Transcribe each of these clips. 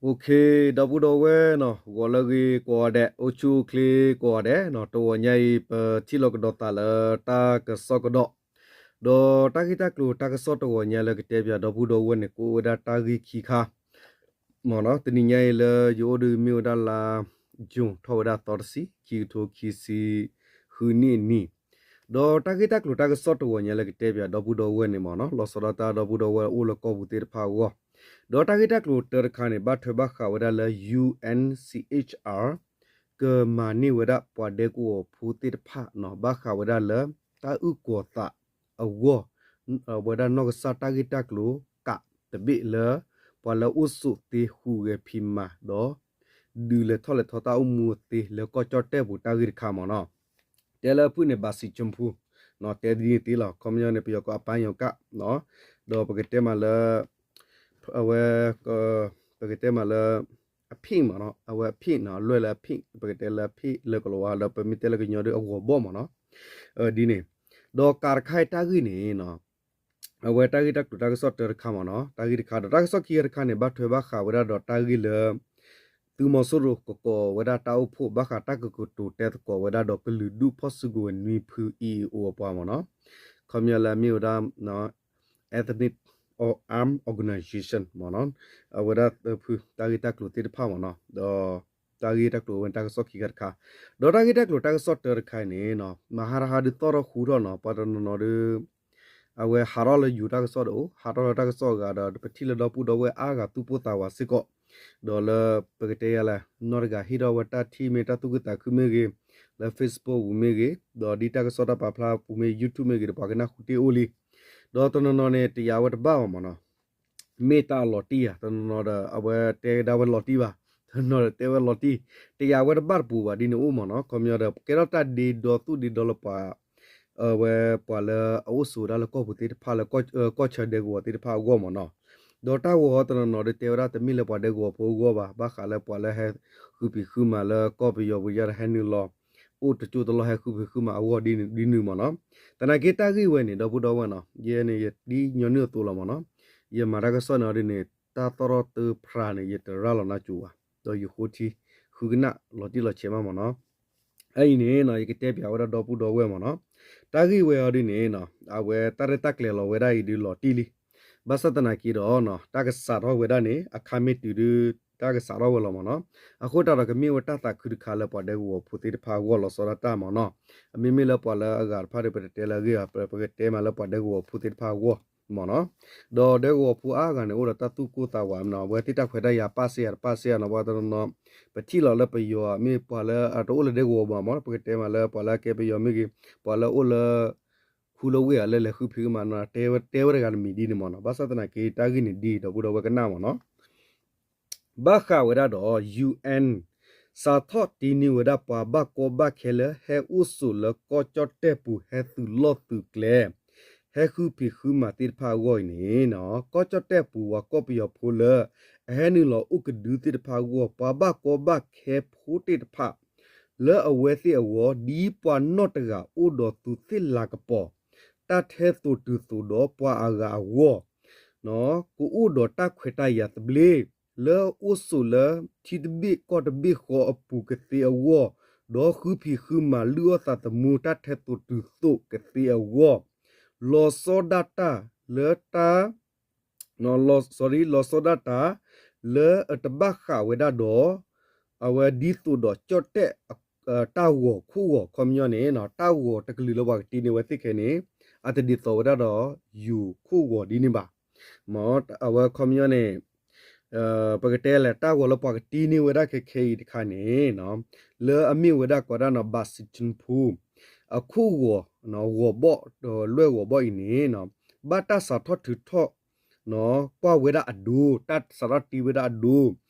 ဒီပုၢ်ဒီဝဲၢ်နီၤ ဂီၤလၢအဂ့ၤကိးဂၤဒဲး, အိၣ်ဆူၣ်အိၣ်ချ့ကိးဂၤဒဲးနီၤ, တဂီၤညါအံၤ ပထံၣ်လိာ်ကဒီးသးလၢတၢ်ကစီၣ်ကဒီး, ဒီးတၢ်ဂ့ၢ်တၢ်ကျိၤတၢ်ကစီၣ်တဂီၤညါလၢကတဲပၠးဒီပုၢ်ဒီဝဲၢ်န့ၣ် ကအိၣ်ဝဲဒၣ်တၢ်ဂ့ၢ်ခံခါ မ့ၢ်နီၤ, တနံၤညါအံၤလၢယအိၣ်ဒီးမ့ၢ်ဝဲဒၣ်လါ June ထီၣ်ဝဲဒၣ်သီတဆံ ခံကထိခံဆံဃုနံၣ်အနံၤ, ဒီးတၢ်ဂ့ၢ်တၢ်ကျိၤတၢ်ကစီၣ်တဂီၤညါလၢကတဲပၠးဒီပုၢ်ဒီဝဲၢ်န့ၣ်မ့ၢ်နီၤ, လီၤဆီဒၣ်တၢ်ဒီပုၢ်ဒီဝဲၢ်အိၣ်လၢကီၢ်ပူၤသ့ၣ်တဖၣ်အဂီၢ်, ဒီးတၢ်ဂ့ၢ်တၢ်ကျိၤတၢတခါန့ၣ် ဘၣ်ထွဲဘၣ်ဃးဝဲဒၣ်လၢ U N C H R ကမၤန့ၢ်ဝဲဒၣ်ပှၤဒဲကဝီၤဖိသ့ၣ်တဖၣ်နီၤ, ဘၣ်ဃးဝဲဒၣ်လၢတၢ်အုၣ်ကီၤသးအဂီၢ်, အဝဲဒၣ်နီၢ်ကစၢ်တၢ်ဂ့ၢ်တၢ်ကျိၤကးတဘ့ၣ်လၢ ပှၤလၢအိၣ်ဆိးသ့ဟူးဂဲၤဖံးမၤဒီး ဒုးလဲၤထီၣ်လဲၤထီတၢ်အိၣ်မူသ့လၢကီၢ်ကၠီၣ်တဲၣ်ပူၤတၢ်ဂ့ၢ်တခါမ့ၢ်နီၤ, တဲလၢအဖုၣ်န့ၣ် ဘးစံးဆိဖူ တဲဒ်န့ၣ်သ့လီၤ, ခီပညီန့ၣ် ပယီၤကိးအပန်းရောင်ကတ် ဒီးပကတဲမးလၢ အဝဲ ပကတဲမးလၢ အ pink မ့ၢ်နီၤ, အဝဲ pink နီၤ, လွဲၢ်လၢအ pink ပကတဲလၢအ pink လၢကလီၤဝါ ဒီးပမ့ၢ်တဲလၢကညီဒီးအဂီၤဘီၣ်မ့ၢ်နီၤ, ဒ်န့ၣ်, ဒီးကးတခါအံၤတၢ်ဂ့ၢ်န့ၣ်နီၤ, အဝဲတၢ်ဂ့ၢ်တၢ်ကျိၤတၢ်ကစီၣ်တၢတခါမ့ၢ်နီၤ, တၢ်ဂ့ၢ်တခါ ဒီးတၢ်ကစီၣ်ခံခါတခါန့ၣ် ဘၣ်ထွဲဘၣ်ဃးဝဲဒၣ်ဒီးတၢ်ဂ့ၢ်လၢ သုးမီၤစိရိၤကကိးဝဲဒၣ်တၢ်အိၣ်ဖှိၣ် ဘၣ်ဃးတၢ်ကကတိၤတဲသကိးဝဲဒၣ်ဒီးကလုာ်ဒူၣ်ဖီၣ်စုကဝဲၤနွံဖု E A O အပှၤမ့ၢ်နီၤ, ခီပညီလၢအမ့ၢ်ဝဲဒၣ် Ethnic Armed Organization မ့ၢ်နီၤ, အဝဲဒၣ်သၢဖုတၢ်ဂ့ၢ်တၢ်ကျိၤသ့ၣ်တဖၣ်မ့ၢ်နီၤ, ဒီးတၢ်ဂ့ၢ်တၢ်ကျိၤဝဲန့ၣ် တၢ်ကစီၣ်ခံခါတခါ, ဒီးတၢ်ဂ့ၢ်တၢ်ကျိၤတၢ်ကစီၣ်တၢတခါအံၤန့ၣ် မဟါတဟါဒုးသီၣ်ထီၣ်ဃူထီၣ်နီၤ, ပှၤတနီၤနီၤဒုး အဝဲဟးထီၣ်လၢယိၤတၢ်ကစီၣ်ဒီးအိၣ်, ဟးထီၣ်လၢတၢ်ကစီၣ်အဂၤဒီး ပထံၣ်လၢဒီပုၢ်ဒီဝဲၢ်အါဂၤသူၣ်ပိၢ်သးဝးစ့ၢ်ကီး, ဒီးလၢပကတဲယၤလဲၣ် နီၢ်တဂၤဟ့ၣ်ထီၣ်ဝဲတၢ်ထံၣ်မ့ၢ်တၢ်သူၣ်ခုသးခုမ့ၢ်ဂ့ၤ, လၢ Facebook ပူၤမ့ၢ်ဂ့ၤ, ဒီးဒ်တၢ်ကစီၣ်တၢ်ပာ်ဖျါပူၤမ့ၢ် YouTube မ့ၢ်ဂ့ၤဒီး ပှၤကနၢ်ဟူတ့ၢ်အိၣ်လံ, ဒီးတနီၤနီၤန့ၣ် တယာ်ဝဲတဘၣ်ဘၣ်မ့ၢ်နီၤ မ့ၢ်တၢ်အလီၤတံၢ်ဧါ, တနီၤနီၤဒီး အဝဲတဲဒၣ်ဝဲလီၤတံၢ်ဘၣ်, တနီၤဒီးတဲဝဲလီၤတံၢ်, တယာ်ဝဲတဘၣ်တပူၤဘၣ်ဒ်န့ၣ်အိၣ်မ့ၢ်နီၤ, ခီပညီဒီး ကဲထီၣ်တၢ်ဒ့ဒီသူၣ်ဒ့ဒီလၢပှၤ, အဝဲပှၤလၢအအိၣ်ဆိးဝဲဒၣ်လၢကီၢ်ပူၤသ့ၣ်တဖၣ်လၢ ကီၢ်ဆၢဒဲကဝီၤသ့ၣ်တဖၣ်အဂီၢ်မ့ၢ်နီၤ, ဒီးတၢ်ဂီၤတနီၤနီၤဒီးတဲဝဲဒၣ်တမ့ၢ်လၢပှၤဒဲကဝီၤဖိအဂီၢ်ဘၣ်, ဘၣ်ဃးလၢပှၤလၢဟဲဃုဖံးဃုမၤလၢကီၢ်ပယီၤပူၤယါဒီးဟဲနုာ်လီၤ အိၣ်တကၠိတလီၢ်ဟဲဃုဖံးဃုမၤအဂီၢ်ဒ်န့ၣ်ဒ်န့ၣ်မ့ၢ်နီၤ, သနာ်က့တၢ်ဂ့ၢ်ဝဲန့ၣ် ဒီပုၢ်ဒီဝဲၢ်နီၤ, ယဲန့ၣ်ယဒ်ညီနုၢ်အသိးလီၤမ့ၢ်နီၤ, ယမၤတၢ်ကစီၣ်န့ၣ်အီၤဒ်န့ၣ် တၢ်သီၣ်ထီၣ်တဖျါန့ၣ် ယတရၢ်လီၤနါစိၤဘၣ်, ဒီးယဃိထံ ဃုကနၣ်လီၤတံၢ်လီၤဆဲးမးမ့ၢ်နီၤ, အအံၤန့ၣ်နီၤ ယကတဲပၠးဝဲဒၣ်ဒီပုၢ်ဒီဝဲၢ်မ့ၢ်နီၤ, တၢ်ဂ့ၢ်ဝဲအီၤဒ်န့ၣ်နီၤ အဝဲတၢ်ရဲၣ်တၢ်ကျဲၤလီၤဝဲဒၣ်အံၤဒုးလီၤတံၢ်လံ, ဘၣ်ဆၣ်သနာ်က့ဒီး တၢ်ကစးထီၣ်ဝဲဒၣ်န့ၣ် အခါမ့ၢ်တုၤဒုး တၢ်ကစးထီၣ်ဝဲလီၤမ့ၢ်နီၤ, အဃိတၢ်ဒီးကမ့ၢ်ဝဲတၢ်သးခုတခါလၢပှၤဒဲကဝီၤဖိသ့ၣ်တဖၣ်အဂီၢ်လီၤဆီဒၣ်တၢ်မ့ၢ်နီၤ, မ့မ့ၢ်လၢပှၤလၢအဂၤတဖၣ်ဒီး ပတတဲလၢအဂ့ၢ်ဘၣ်, ပကတဲမးလၢပှၤဒဲကဝီၤဖိသ့ၣ်တဖၣ်အဂီၢ်မ့ၢ်နီၤ, ဒီးဒဲကဝီၤဖိအါဂၤန့ၣ် အိၣ်ဒီးတၢ်သူၣ်ကိၢ်သးဝးမ့ၢ်နီၤ, အဝဲသ့ၣ်တၢ်ခွဲးတၢ်ယာ်ပာ်စ့ၢ်ယၤနီၤ, ပှၤတနီၤနီၤ ပထံၣ်လီၤလၢပယီၤမ့ၢ်ပှၤလၢအတအိၣ်လၢဒဲကဝီၤဘၣ်မ့ၢ်နီၤ, ပကတဲမးလၢပှၤလၢအကဲပယီၤမ့ၢ်ဂ့ၤ, ပှၤလၢအိၣ်လၢ ဃူလၢဝ့ၢ်ဧါလၢလဲၤဃုဖံးဃုမၤနီၤ, တဲဝဲတဂၤတမံၤဒ်န့ၣ်မ့ၢ်နီၤ, ဘၣ်ဆၣ်သနာ်က့ တၢ်ဂ့ၢ်န့ၣ်ဒ်ဒီပုၢ်ဒီဝဲၢ်ကနၣ်မ့ၢ်နီၤ, ဘၣ်ဃးဝဲဒၣ်ဒီး UN စးထီၣ်တ့န့ၢ်ဝဲဒၣ်ပှၤဘၣ်ကီဘၣ်ခဲလၢ ဟဲအိၣ်ဆိးလၢကီၢ်ကၠီၣ်တဲၣ်ပူၤ ဟဲသုးလီၢ်သုးကျဲ ဟဲဃုဖံးဃုမၤသ့ၣ်တဖၣ်အဂီၢ်အံၤန့ၣ် ကီၢ်ကၠီၣ်တဲၣ်ပူၤပှၤကီၢ်ပယီၤဖိလၢ အဟဲနုာ်လီၤအိၣ်ကဒုသ့ၣ်တဖၣ်အဂီၢ် ပှၤဘၣ်ကီဘၣ်ခဲဖိသ့ၣ်တဖၣ် လၢအဝဲသ့ၣ်အဂီၢ် ဒ်ပှၤနီၢ်တဂၤအိၣ်ဒီးသူးသ့ၣ်လၤကပီၤ တၢ်ထဲသိးတုၤသိးဒီးပှၤအဂၤအဂီၢ် ကအိၣ်ဒီးတၢ်ခွဲးတၢ်ယာ်သဘျ့ လၢအိၣ်ဆိးလၢထံတဘ့ၣ်ကီၢ်တဘ့ၣ်ဃီအပူၤကသ့အဂီၢ်, ဒီးဃုဖံးဃုမၤလုၢ်အီၣ်သးသမူတၢ်ထဲသိးတုၤသိးကသ့အဂီၢ်, လီၤဆီဒၣ်တၢ်လၢတၢ် လီၤ လီၤဆီဒၣ်တၢ် လၢအတဘၣ်ဃးဝဲဒၣ်ဒီး အဝဲဒ်သိးဒီးကၠီၣ်တဲၣ် တၢ်ဂီၤခိၣ်ဂီၤခီပညီန့ၣ် တၢ်ဂီၤတကလုာ်လၢပှၤကတ့န့ၢ်ဝဲသ့ၣ်ခဲအံၤန့ၣ် အတဒ်သိးဝဲဒၣ်ဒီး ယိၤခိၣ်ဂီၤဒ်န့ၣ်ဘၣ်. မ့ၢ်အဝဲခီပညီန့ၣ် ပကတဲလဲၣ် တၢ်ဂီၤလၢပှၤကတ့န့ၢ်ဝဲဒၣ်ခဲခဲအံၤတခါန့ၣ် လၢအမ့ၢ်ဝဲဒၣ်ကိးဒၣ်နီၤ ဘးစံးဆိဖူ အခိၣ်ဂီၤ ဂီၤဘီၣ် လွဲၢ်ဂီၤဘီၣ်အံၤန့ၣ် ဘၣ်တၢ်စးထီၣ်ထုးထီၣ် ကွၢ်ဝဲဒၣ်အဒိ တၢ်စးထီၣ်တ့ဝဲဒၣ်အဒိ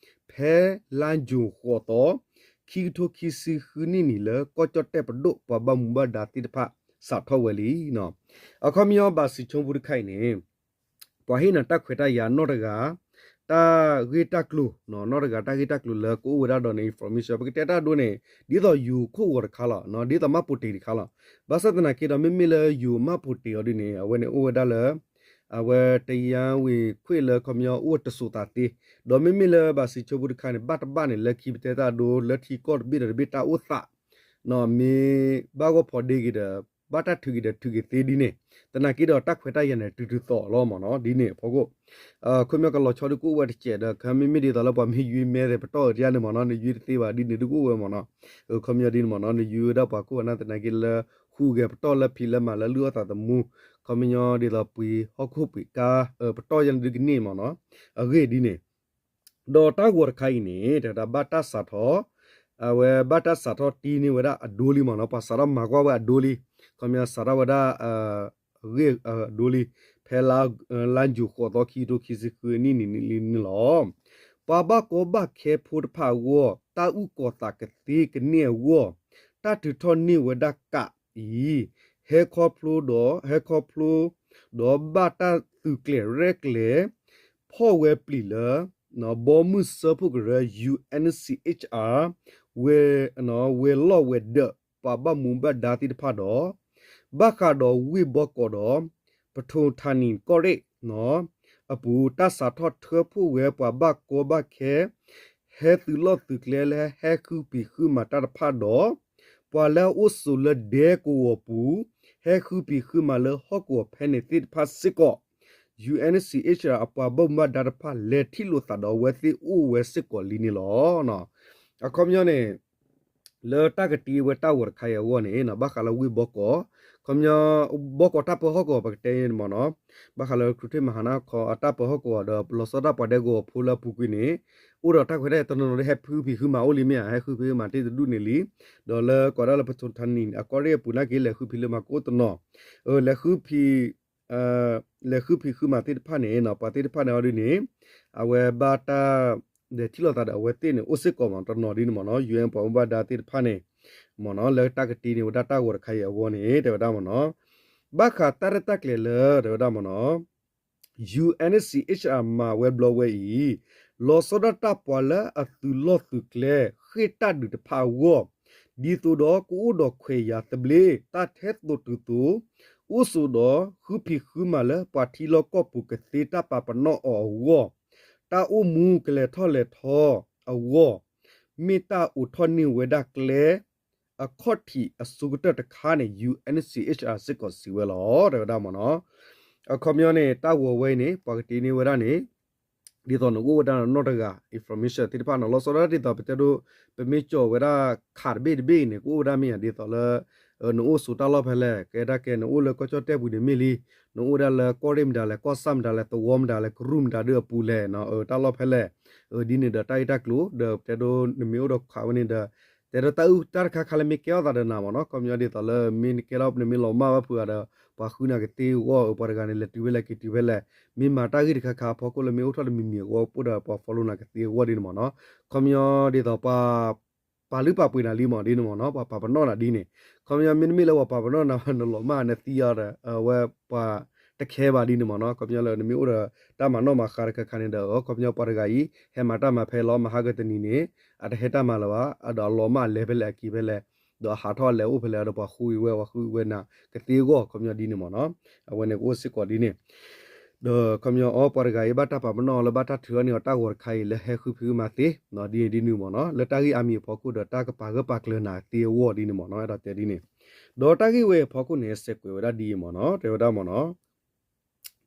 ဖဲလါယူၤဃိးသီ ခံကထိခံဆံဃုနံၣ်န့ၣ် လၢကီၢ်ကၠီၣ်တဲၣ်ပဒိၣ်ပှၤဘၣ်မူဘၣ်ဒါသ့ၣ်တဖၣ် စးထီၣ်ဝဲလံ. အခီပညီဘးစံးဆိဖူတခါအံၤန့ၣ် ပှၤဟ့ၣ်နၤတၢ်ခွဲးတၢ်ယာ်နီၢ်တဂၤ တၢ်ဂ့ၢ်တၢ်ကျိၤ နီၢ်တဂၤတၢ်ဂ့ၢ်တၢ်ကျိၤလၢကအိၣ်ဝဲဒၣ်ဒီးန့ၣ် information ပကတဲတၢ်ဒိန့ၣ် ဒ်သိးယိၤခိၣ်ဂီၤတခါလီၤ ဒ်သိးမၣ်ပိတ့ၤတခါလီၤ. ဘၣ်ဆၣ်သနာ်က့ဒီး မ့မ့ၢ်လၢယိၤမၣ်ပိတ့ၤအီၤဒ်န့ၣ် အဝဲန့ၣ်အိၣ်ဝဲဒၣ်လၢ အဝဲတယါဝံၤခွ့ၣ်လၢခီပညီအိၣ်တစိၤသးသ့, ဒီးမ့မ့ၢ်လၢဘၣ်စံးဆိပူၤတခါန့ၣ် ဘၣ်တဘၣ်န့ၣ် လၢခံပတဲတၢ်ဒိ လၢထံကီၢ်တဘ့ၣ်ဒီးတဘ့ၣ်တၢ်အိၣ်သး မ့ၢ်ဘၣ်ဂီၢ်ဖီဒ့က့ၤဒီး ဘၣ်တၢ်ထုးက့ၤဒီးထုးက့ၤသ့ဒ်န့ၣ်, သနာ်က့ဒီးတၢ်ခွဲးတၢ်ယာ်န့ၣ် တုၤတုၤသီၣ်လီၤမ့ၢ်နီၤ ဒ်န့ၣ်အဖီခိၣ် ခီပညီကလီၤဆီဒုးကအိၣ်ဝဲတစဲးဒီး ခီမ့မ့ၢ်ဒ်သိးလၢပှၤမ့ၢ်ယွံမဲသဲးပတီၢ်အတယါန့ၣ်မ့ၢ်နီၤ နယွံတသ့ဘၣ်ဒ်န့ၣ်ဒုးကအိၣ်ဝဲမ့ၢ်နီၤ, ခီပညီဒ်န့ၣ်မ့ၢ်နီၤ နယွံဝဲဒၣ်ပှၤခိၣ်အနၢ်သနာ်က့လၢ ဟူးဂဲၤပတီၢ်လၢဖံးလၢမၤလၢလုၢ်အီၣ်သးသမူ, ခီပညီဒ်သိးပှ့ၤဟီၣ်ခိၣ်ပှ့ၤကါ ပတီၢ်ယါန့ၣ်ဒုးကန့ၢ်မ့ၢ်နီၤ, အဂ့ၢ်ဒ်န့ၣ် ဒီးတၢ်ဂီၤတခါအံၤန့ၣ် တဲဝဲဒၣ်ဘၣ်တၢ်စးထီၣ်, အဝဲဘၣ်တၢ်စးထီၣ်တံၢ်န့ၢ်ဝဲဒၣ်အဒိလံမ့ၢ်နီၤ ပှၤစးထီၣ်မၤကွၢ်ဝဲအဒိလံ, ခီပညီစးထီၣ်ဝဲဒၣ် အဂ့ၢ်အဒိလံ, ဖဲလါယူၤဃိးသီခံကထိခံဆံဃုနံၣ်န့ၣ်လံန့ၣ်လီၤ. ပှၤဘၣ်ကီဘၣ်ခဲဖိတဖၣ်အဂီၢ် တၢ်အုၣ်ကီၤသးကသ့ကန့ၢ်အဂီၢ်, တၢ်ထုးထီၣ်န့ၢ်ဝဲဒၣ်ကးအံၤ ဟဲခီဖျိဒီး ဟဲခီဖျိ ဒီးဘၣ်တၢ်သုးကျဲၤရဲၣ်ကျဲၤ ဖီၣ်ဝဲပျံၤလၢ ဘီမုၢ်စၢဖှိၣ်ကရၢ ယူၣ်အၣ်စံၣ်အ့ၣ်အါ ဝဲ ဝဲၤလီၢ်ဝဲၤဒၢး ပှၤဘၣ်မူဘၣ်ဒါသ့ၣ်တဖၣ်ဒီး ဘၣ်ဃးဒီးဝ့ၢ်ဘီကီးဒီး ပထူးထါနံၤကီၢ်ရ့ၣ် အပူၤ တၢ်စးထီၣ်ထၢဖှိၣ်ဝဲပှၤဘၣ်ကီဘၣ်ခဲ ဟဲသုးလီၢ်သုးကျဲလၢဟဲဃုဖံးဃုမၤတၢ်တဖၣ်ဒီး ပှၤလၢအအိၣ်ဆိးလၢဒဲကဝီၤပူၤ ဟဲဃုဖံးဃုမၤလၢဟီၣ်ကဝီၤဖဲန့ၣ်သ့ၣ်တဖၣ်စ့ၢ်ကီး ယူၣ်အၣ်စံၣ်အ့ၣ်အါ အပှၤဘၣ်မူဘၣ်ဒါတဖၣ် လဲၤထံၣ်လိာ်သးဒီးအဝဲသ့ၣ်အိၣ်ဝဲစ့ၢ်ကီးလံန့ၣ်လီၤ. အခီပညီန့ၣ် လၢတၢ်ကတံၢ်ဝဲတၢ်ဂီၤတခါအံၤအဂီၢ်န့ၣ် ဘၣ်ဃးလၢဝ့ၢ်ဘီကီး, ခီပညီ ဘီကီးတၢ်ပၢဟီၣ်ကဝီၤ ပကတဲန့ၣ်မ့ၢ်နီၤ, ဘၣ်ဃးလၢခရူၣ်ထံမဟါနၢ်ခီအတၢ်ပၢဟီၣ်ကဝီၤဒီး လီၤဆီဒၣ်တၢ်ပှၤဒဲကဝီၤဖိလၢအပူၤကွံာ်န့ၣ် အိၣ်ဒီးတၢ်ခွဲးတၢ်ယာ်တနီၤနီၤဒီး ဟဲဃုဖံးဃုမၤအိၣ်လံမ့ၢ်ဧါ, ဟဲဃုဖံးဃုမၤတ့ၢ်တဒူၣ်န့ၣ်လံ, ဒီးလၢကိးဒၣ်လၢပထူးထါနံၤအကီၢ်ရ့ၣ်အပူၤနာ်က့ လဲၤဃုဖံးလၢမၤကအိၣ်တနီၤ, လဲၤဃုဖံး လဲၤဃုဖံးဃုမၤသ့ၣ်တဖၣ်န့ၣ် ပှၤသ့ၣ်တဖၣ်န့ၣ်အီၤဒ်န့ၣ် အဝဲဘၣ်တၢ် လဲၤထံၣ်လိာ်သးဒီးအဝဲသ့ၣ်န့ၣ် အိၣ်စ့ၢ်ကီးမ့ၢ်တနီၤဒ်န့ၣ်မ့ၢ်နီၤ, ယူၣ်အၣ်ပှၤဘၣ်မူဘၣ်ဒါသ့ၣ်တဖၣ်န့ၣ် မ့ၢ်နီၤ လၢတၢ်ကတံၢ်န့ၢ်ဝဲဒၣ်တၢ်ဂီၤတခါအံၤအဂီၢ်န့ၣ် တဲဝဲဒၣ်မ့ၢ်နီၤ, ဘၣ်ဃးတၢ်ရဲၣ်တၢ်ကျဲၤလၢ တဲဝဲဒၣ်မ့ၢ်နီၤ ယူၣ်အၣ်စံၣ်အ့ၣ်အါ မၤဝဲဘျီဝဲအံၤ လီၤဆီဒၣ်တၢ်ပှၤလၢအသုးလီၢ်သုးကျဲ ဃ့ၢ်တၢ်ဒုးတဖၣ်အဂီၢ်, ဒ်သိးဒီးကအိၣ်ဒီးခွဲးယာ်သဘျ့ တၢ်ထဲသိးတုၤသိး, အိၣ်ဆိးဒီးဃုဖံးဃုမၤလၢပှၤထံလီၢ်ကီၢ်ပူၤကသ့တၢ်ပာ်ပနီၣ်အီၤအဂီၢ်, တၢ်အိၣ်မူကလဲၤထီၣ်လဲၤထီအဂီၢ်, မ့ၢ်တၢ်အိးထီၣ်န့ၢ်ဝဲဒၣ်ကျဲ အခီၣ်ထံးအဆိကတၢၢ်တခါန့ၣ် ယူၣ်အၣ်စံၣ်အ့ၣ်အါ စ့ၢ်ကီးစံးဝဲလီၤ တဲဝဲဒၣ်မ့ၢ်နီၤ. အခီပညီန့ၣ် တၢ်ဂီၤဝဲအံၤန့ၣ် ပှၤကတံၢ်န့ၢ်ဝဲဒၣ်န့ၣ် ဒ်သိးနအိၣ်ဝဲဒၣ်နီၢ်တဂၤ information သ့ၣ်တဖၣ်နီၤ လီၤဆီဒၣ်တၢ်ဒ်သိး ပတဲဒိ ပမ့ၢ်ကၠီၤဝဲဒၣ် card တဘ့ၣ်တဘ့ၣ်အံၤန့ၣ် ကအိၣ်ဝဲဒၣ်မ့ၢ်ဧါ ဒ်သိးလၢ နအိၣ်ဆိးတၢ်လီၢ်ဖဲလဲၣ် ကဲဒၣ်ကဲ နအိၣ်လၢကီၢ်ကၠီၣ်တဲၣ်ပူၤန့ၣ်မ့ၢ်လံ, နအိၣ်ဝဲဒၣ်လၢကီၢ်ရ့ၣ်မတၤလဲၣ် ကီၢ်ဆၣ်မတၤလဲၣ် သဝီမတၤလဲၣ် ကရူၢ်မတၤဒုအပူၤလဲၣ် တၢ်လီၢ်ဖဲလဲၣ် ဒ်န့ၣ်ဒီးတၢ်ဂ့ၢ်တၢ်ကျိၤ ဒီးပတဲဒိ နမ့ၢ်အိၣ်ဒီး card ဝဲန့ၣ်ဒီး တဲဒိတၢ်အုၣ်တၢ်တခါခါလၢမ့ၢ်ကဲထီၣ်သးဒီးနၤမ့ၢ်နီၤ ခီပညီဒ်သိးလၢမ့ၢ်နကဲထီၣ် နမ့ၢ်လီၤမၢ်ဘၣ်ဖုးအါဒီး ပှၤဃုနၤကသ့အဂီၢ် ပှၤတဂၤန့ၣ် လဲၤတုၤဖဲလဲၣ်က့ၤတုၤဖဲလဲၣ် မ့ၢ်မၤတၢ်ဂ့ၢ်တခါခါအဖီခိၣ်လၢမ့ၢ်အိၣ်ထီၣ်တမံၤမံၤအဂီၢ် အိၣ်ဒီးပှၤ follow နၤကသ့အဂီၢ်ဒ်န့ၣ်မ့ၢ်နီၤ ခီပညီဒ်သိးပှၤ ပာ်လုၢ်ပာ်ပှ့ၤနၤလံမ့ၢ်ဒ်န့ၣ်မ့ၢ်နီၤ ပှၤပာ်ပနီၣ်နၤဒ်န့ၣ် ခီပညီမ့တမ့ၢ်လၢပှၤပာ်ပနီၣ်နၤ နလီၤမၢ်နသံအီၤဒီး အဝဲပှၤတခဲဘၣ်ဒ်န့ၣ်မ့ၢ်နီၤ ခီပညီလၢနမ့ၢ်အိၣ်ဒီးတၢ်မၤနီၣ်မၤဃါတခါခါန့ၣ်ဒီး ခီပညီပှၤတဂၤအံၤ ဟဲမၤတၢ်မၤဖဲလီၤ မၤဟါကတနံၤန့ၣ် အတဟဲတၢ်မၤလၢၤဘၣ် ဒီးအလီၤမၢ်အလဲၤဖဲလဲၣ်အက့ၤဖဲလဲၣ် ဒီးဟးထီၣ်လဲၤအိၣ်ဖဲလဲၣ်ဒီးပှၤဃုဝဲ ပှၤဃုဝဲနၤကသ့အဂီၢ် ခီပညီဒ်န့ၣ်မ့ၢ်နီၤ အဝဲန့ၣ်ကအိၣ်စ့ၢ်ကီးဒ်န့ၣ် ဒီးခီပညီအီၤပှၤတဂၤအံၤ ဘၣ်တၢ်ပာ်ပနီၣ်အီၤလၢဘၣ်တၢ်ထုးထီၣ်န့ၢ်အီၤတၢ်ဂီၤတခါအံၤ လၢဟဲဃုဖံးဃုမၤသ့ ဒ်န့ၣ်ဒ်န့ၣ်မ့ၢ်နီၤ လၢတၢ်ဂ့ၢ်အါမံၤအဖီခိၣ်ဒီးတၢ်ကပာ်ဂၢၢ်ပာ်ကျၢၤနၤသ့အဂီၢ်ဒ်န့ၣ်မ့ၢ်နီၤ အဲၣ်ဒိးတဲဒ်န့ၣ် ဒီးတၢ်ဂ့ၢ်ဝဲအံၤအဖီခိၣ်န့ၣ် စဲးကွဲးဝဲဒၣ်ဒ်အံၤမ့ၢ်နီၤ တဲဝဲဒၣ်မ့ၢ်နီၤ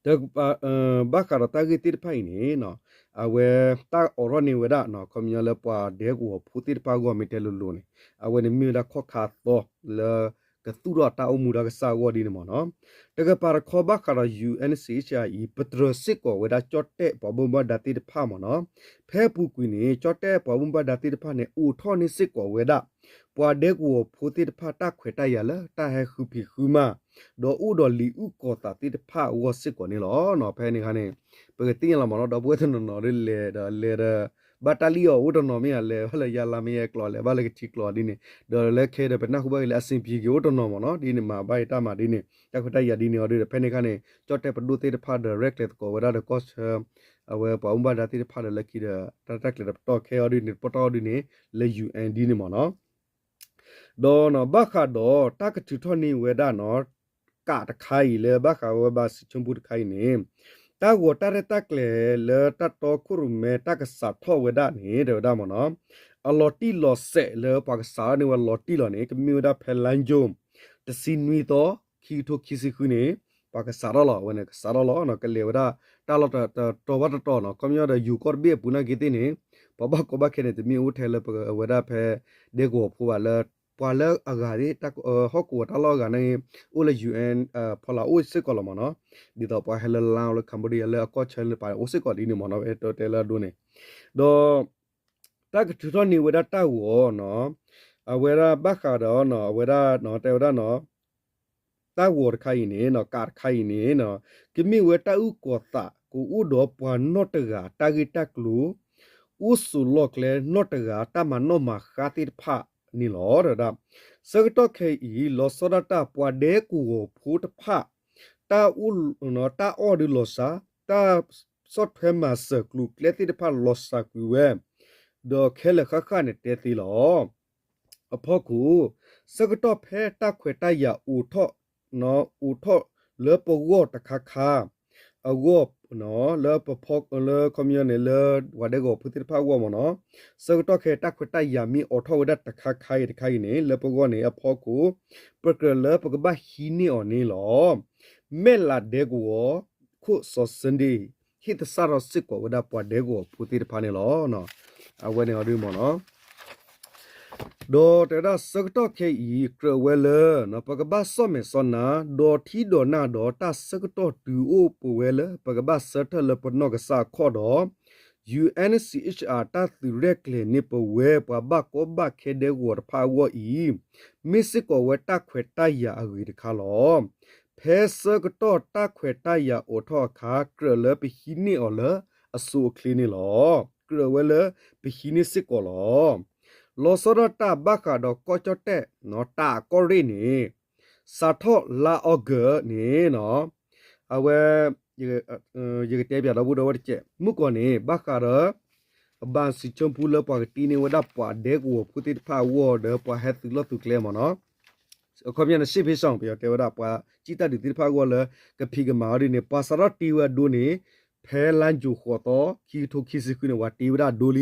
တကပၤ ဘၣ်ဃးဒီးတၢ်ဂ့ၢ်သ့ၣ်တဖၣ်အံၤန့ၣ် အဝဲတၢ်အိးထီၣ်န့ၢ်ဝဲဒၣ် ခီပညီလၢပှၤဒဲကဝီၤဖိသ့ၣ်တဖၣ်အဂီၢ်မ့ၢ်တဲလိၤလိၤန့ၣ် အဝဲန့ၣ်မ့ၢ်ဝဲဒၣ်ခီၣ်ခါအသီလၢ ကသူၣ်ထီၣ်တၢ်အိၣ်မူဒီးကစၢ်အဂီၢ်ဒ်န့ၣ်မ့ၢ်နီၤ. တကပၤတခီဘၣ်ဃးဒီး ယူၣ်အၣ်စံၣ်အ့ၣ်အါ အံၤ ပတြၢၤစ့ၢ်ကီးဝဲဒၣ်ကၠီၣ်တဲၣ်ပှၤဘၣ်မူဘၣ်ဒါသ့ၣ်တဖၣ်မ့ၢ်နီၤ. ဖဲအပူၤကွံာ်န့ၣ် ကၠီၣ်တဲၣ်ပှၤဘၣ်မူဘၣ်ဒါသ့ၣ်တဖၣ်န့ၣ် အိးထီၣ်န့ၢ်စ့ၢ်ကီးဝဲဒၣ် ပှၤဒဲကဝီၤဖိသ့ၣ်တဖၣ်တၢ်ခွဲးတၢ်ယာ်လၢတၢ်ဟဲဃုဖံးဃုမၤ ဒီးအိၣ်ဒီးလံာ်အုၣ်ကီၤသးသ့ၣ်တဖၣ်အဂီၢ်စ့ၢ်ကီးန့ၣ်လီၤ. ဖဲန့ၣ်အခါန့ၣ် ပကသ့ၣ်ညါလီၤမ့ၢ်နီၤ ဒီပုၢ်ဝဲၢ်တနီၤနီၤဒ်လဲၣ်ဒီးလဲၤဒီး ဘၣ်တၢ်လံၣ်အီၤအိၣ်တနီၤမ့ၢ်ဧါ လဲၤဘၣ်လၢယါလါမ့ၢ်ယဲၢ်ကျိာ် လဲၤဘၣ်လၢကထံကျိာ်ဒ်န့ၣ် ဒီးလၢခဲဒီး ပနၢ်ဟူဘၣ်က့ၤလၢအဆင်ပြေက့ၤအိၣ်တနီၤမ့ၢ်နီၤ ဒ်န့ၣ်မၤဘၣ်အံၤတၢ်မၤဒ်န့ၣ် တၢ်ခွဲးတၢ်ယာ်ဒ်န့ၣ်အီၤဒီး ဖဲန့ၣ်အခါန့ၣ် ကၠီၣ်တဲၣ်ပဒိၣ်သ့ၣ်တဖၣ်ဒီး ရဲၣ်ကျဲၤသကိးဝဲဒၣ်ဒီးကီၢ်ဆၢ အဝဲပှၤဘၣ်မူဘၣ်ဒါသ့ၣ်တဖၣ်ဒီးလၢခံဒီး တၢ်တၢ်ကျဲၤဒီးပတီၢ်ခဲအီၤဒ်န့ၣ် ပတီၢ်အီၤဒ်န့ၣ် လၢ ယူၣ်အၣ် ဒ်န့ၣ်မ့ၢ်နီၤ. ဒီးဘၣ်ဃးဒီးတၢ်ကထုးထီၣ်န့ၢ်ဝဲဒၣ်နီၤ ကးတခါအံၤလၢဘၣ်ဃးဝဲဘါစံးဆိပူတခါအံၤန့ၣ် တၢ်ဂီၤတၢ်ရဲၣ်တၢ်ကျဲၤလၢတၢ်တီခိၣ်ရိၣ်မဲတၢ်ကစးထီၣ်ဝဲဒၣ်န့ၣ် တဲဝဲဒၣ်မ့ၢ်နီၤ အလီၤတံၢ်လီၤဆဲးလၢပှၤကစးထီၣ်န့ၢ်ဝဲလီၤတံၢ်လီၤန့ၣ် ကမ့ၢ်ဝဲဒၣ်ဖဲလါယူၤ တဆံနွံသီ ခံကထိခံဆံဃုန့ၣ် ပှၤကစးထီၣ်လီၤ. အဝဲန့ၣ်ကစးထီၣ်လီၤ ကလဲၤဝဲဒၣ် တၢ်လီၢ်တတီၤဘၣ်တတီၤနီၤ ခီပညီဒီး ယိၤကီၢ်တဘ့ၣ်အပူၤနာ်က့သ့ၣ်န့ၣ် ပှၤဘၣ်ကီဘၣ်ခဲန့ၣ် တမ့ၢ်အိၣ်ထဲလၢပဝဲဒၣ်ဖဲ ဒဲကဝီၤဖိဘၣ်လၢ ပှၤလၢအဂၤသ့ၣ် ဟီၣ်ကဝီၤတၢ်လီၢ်အဂၤန့ၣ် အိၣ်လၢ ယူၢ်အ့ၣ် ဖီလာ်အိၣ်စ့ၢ်ကီးလီၤမ့ၢ်နီၤ ဒ်သိးပှၤဟဲလၢ Laos လၢ Cambodia လၢအကီၢ်ဆၢန့ၣ်ပာ်အိၣ်စ့ၢ်ကီးဒ်န့ၣ်မ့ၢ်နီၤ တဲလၢအဒိန့ၣ် ဒီး တၢ်ကထုးထီၣ်န့ၢ်ဝဲဒၣ်တၢ်ဂီၤနီၤ အဝဲဒၣ်ဘၣ်ဃးဒီး အဝဲဒၣ်တဲဝဲဒၣ်နီၤ တၢ်ဂီၤတခါအံၤန့ၣ် ကးတခါအံၤန့ၣ် ကမ့ၢ်ဝဲတၢ်အုၣ်ကီၤသး ကအိၣ်ဒီးပှၤနီၢ်တဂၤတၢ်ဂ့ၢ်တၢ်ကျိၤ အိၣ်ဆိးလီၢ်ကျဲနီၢ်တဂၤတၢ်မၤနီၣ်မၤဃါသ့ၣ်တဖၣ်န့ၣ်လီၤ. ဒီး ဆၢကတီၢ်ခဲအံၤ လီၤဆီဒၣ်တၢ်ပှၤဒဲကဝီၤဖိတဖၣ် တၢ်အိၣ် တၢ်အီၣ်ဒုးလီၤစှၤ တၢ်ဆီၣ်ထွဲမၤစၢၤကျိၤကျဲသ့ၣ်တဖၣ်လီၤစှၤကွံာ်ဝဲ ဒီးခဲလၢာ်ဃၣ်ဃၣ်န့ၣ်တဲသ့လီၤ. အဖီခိၣ် ဆၢကတီၢ်ဖဲတၢ်ခွဲးတၢ်ယာ်အိးထီၣ် အိးထီၣ်လၢပဂီၢ်တခါခါ အဂီၢ် လၢပဖီ လၢခီပညီန့ၣ် လၢပှၤဒဲကဝီၤဖိသ့ၣ်တဖၣ်အဂီၢ်မ့ၢ်နီၤ ဆၢကတီၢ်ခဲအံၤတၢ်ခွဲးတၢ်ယာ်မ့ၢ်အိးထီၣ်ဝဲဒၣ်တခါခါအံၤတခါအံၤန့ၣ် လၢပဂီၢ်န့ၣ်အဖီခိၣ် ပကြၢးလၢပကဘၣ်ဟံးန့ၢ်အီၤန့ၣ်လီၤ. မဲၢ်လးဒဲကဝီၤ ခိၣ်စီၤစ့ဒ့ၣ် ဟ့ၣ်သဆၣ်ထီၣ်စ့ၢ်ကီးဝဲဒၣ်ပှၤဒဲကဝီၤဖိသ့ၣ်တဖၣ်န့ၣ်လီၤ. အဝဲန့ၣ်အီၤဒ်မ့ၢ်နီၤ ဒီးတဲဝဲဒၣ်ဆၢကတီၢ်ခဲအံၤ ကြၢးဝဲလၢ ပကဘၣ်စီၣ်မဲာ်စီၣ်နါ ဒီးထံဒီးနၢ်ဒီးတၢ်ဆၢကတီၢ်တုၤအိၣ်ပဝဲလၢ ပကဘၣ်ဆၢထၢၣ်လၢပနီၢ်ကစၢ်အခီၣ်ဒီး ယူၣ်အ့ၣ်စံၣ်အ့ၣ်ၡ်အၣ် တၢ်သုးရဲၣ်ကျဲၤန့ၢ်ပဝဲပှၤဘၣ်ကီဘၣ်ခဲဒဲကဝီၤတဖၣ်အဂီၢ်အံၤ မ့ၢ်စ့ၢ်ကီးဝဲတၢ်ခွဲးတၢ်ယာ်အဂ့ၤတခါလီၤ. ဖဲဆၢကတီၢ်တၢ်ခွဲးတၢ်ယာ်အိးထီၣ်အခါ ကြၢးလၢပဟံးန့ၢ်အီၤလၢအဆိအချ့န့ၣ်လီၤ. ကြၢးဝဲလၢပဟံးန့ၢ်စ့ၢ်ကီးလီၤ. လီၤဆီဒၣ်တၢ်ဘၣ်ဃးဒီးကီၢ်ကၠီၣ်တဲၣ် တၢ်ကီၢ်ရ့ၣ်န့ၣ် စးထီၣ်လါအီကူးန့ၣ် အဝဲ ယကတဲပၠးဒီပုၢ်ဒီဝဲၢ်တကဲး မုၢ်ကီၢ်န့ၣ် ဘၣ်ဃးဒီး ဘၣ်စံးဆိပူလၢပှၤကတ့န့ၢ်ဝဲဒၣ်ပှၤဒဲကဝီၤဖိသ့ၣ်တဖၣ်အဂီၢ်ဒီးပှၤဟဲသုးလီၢ်သုးကျဲမ့ၢ်နီၤ အခီပညီန့ၣ် ရှေ့ပြေးရှောင် ပယီၤတဲဝဲဒၣ် ပှၤစံၣ်တၢ်ဒုးသ့ၣ်တဖၣ်အဂီၢ်လၢ ကဖံးကမၤအီၤဒ်န့ၣ် ပှၤစးထီၣ်တ့ဝဲအဒိန့ၣ် ဖဲလါယူၤဃိးသီ ခံကထိခံဆံဃုန့ၣ် ပှၤတ့ဝဲဒၣ်အဒိလံ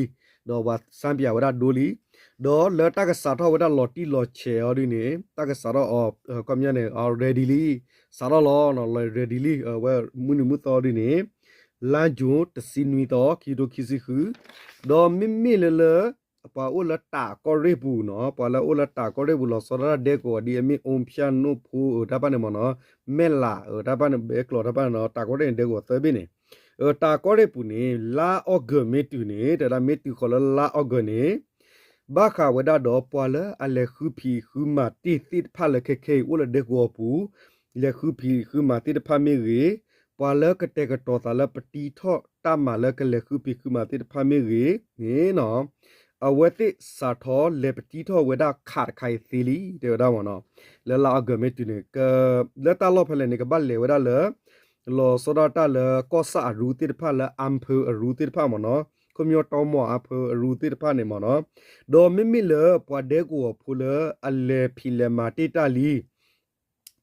ဒီးပှၤစၢ်ပၠးဝဲဒၣ်အဒိလံ ဒီးလၢတၢ်ကစးထီၣ်ဝဲဒၣ်လီၤတံၢ်လီၤဆဲးအီၤဒ်န့ၣ် တၢ်ကစးထီၣ်အီၤ အခီပညီန့ၣ် ready လံ စးထီၣ်လီၤ ready လံ အဝဲမုၢ်နုာ်မုၢ်သီဒ်န့ၣ် လါယူၤတဆံနွံသီ ခံကထိခံဆံဃု ဒီးမ့မ့ၢ်လၢလၢ ပှၤအိၣ်လၢတၢ်ကီၢ်ရ့ၣ်ပူၤနီၤ ပှၤလၢအိၣ်လၢတၢ်ကီၢ်ရ့ၣ်ပူၤလီၤဆီဒၣ်တၢ်ဒဲကဝီၤဒ်အမ့ၢ် အူဖၠၣ်နိၣ်ဖိတၢ်တဖၣ်န့ၣ်မ့ၢ်နီၤ မဲၢ်လးတၢ်တဖၣ်န့ၣ် ဘဲကျိးတၢ်တဖၣ်န့ၣ်နီၤ တၢ်ကီၢ်ရ့ၣ်န့ၣ်ဒဲကဝီၤသၢဘ့ၣ်န့ၣ် တၢ်ကီၢ်ရ့ၣ်ပူၤန့ၣ် လါအီကူးမ့ၢ်တုၤန့ၣ် တဲဝဲဒၣ်မ့ၢ်တုၤဃီၤလၢလါအီကူးန့ၣ် ဘၣ်ဃးဝဲဒၣ်ဒီးပှၤလၢအလဲၤဃုဖံးဃုမၤတ့ၢ်သ့ၣ်တဖၣ်လၢခဲခဲအံၤအိၣ်လၢဒဲကဝီၤပူၤ လဲၤဃုဖံးဃုမၤသ့ၣ်တဖၣ်မ့ၢ်ဂ့ၤ ပှၤလၢကတဲာ်ကတီၤသးလၢပတံထီၣ်တၢ်မၤလၢကလဲၤဃုဖံးဃုမၤသ့ၣ်တဖၣ်မ့ၢ်ဂ့ၤန့ၣ်နီၤ အဝဲသ့ၣ်စးထီၣ်လဲၤပတံထီၣ်ဝဲဒၣ်ခးတခါအံၤသ့လံ တဲဝဲဒၣ်မ့ၢ်နီၤ လၢလါအီကူးမ့ၢ်တုၤန့ၣ် လၢတၢ်လီၢ်ဖဲလဲၣ်န့ၣ် ကဘၣ်လဲၤဝဲဒၣ်လၢ လီၤဆီဒၣ်တၢ်လၢကီၢ်ဆၣ်အရူသ့ၣ်တဖၣ်လၢ အၣ်ဖၢအရူသ့ၣ်တဖၣ်မ့ၢ်နီၤ ခီပညီတီမီၤအၣ်ဖၢအရူသ့ၣ်တဖၣ်န့ၣ်မ့ၢ်နီၤ ဒီးမ့မ့ၢ်လၢပှၤဒဲကဝီၤဖိလၢအလဲၤဖံးလဲၤမၤတ့ၢ်တၢ်လံ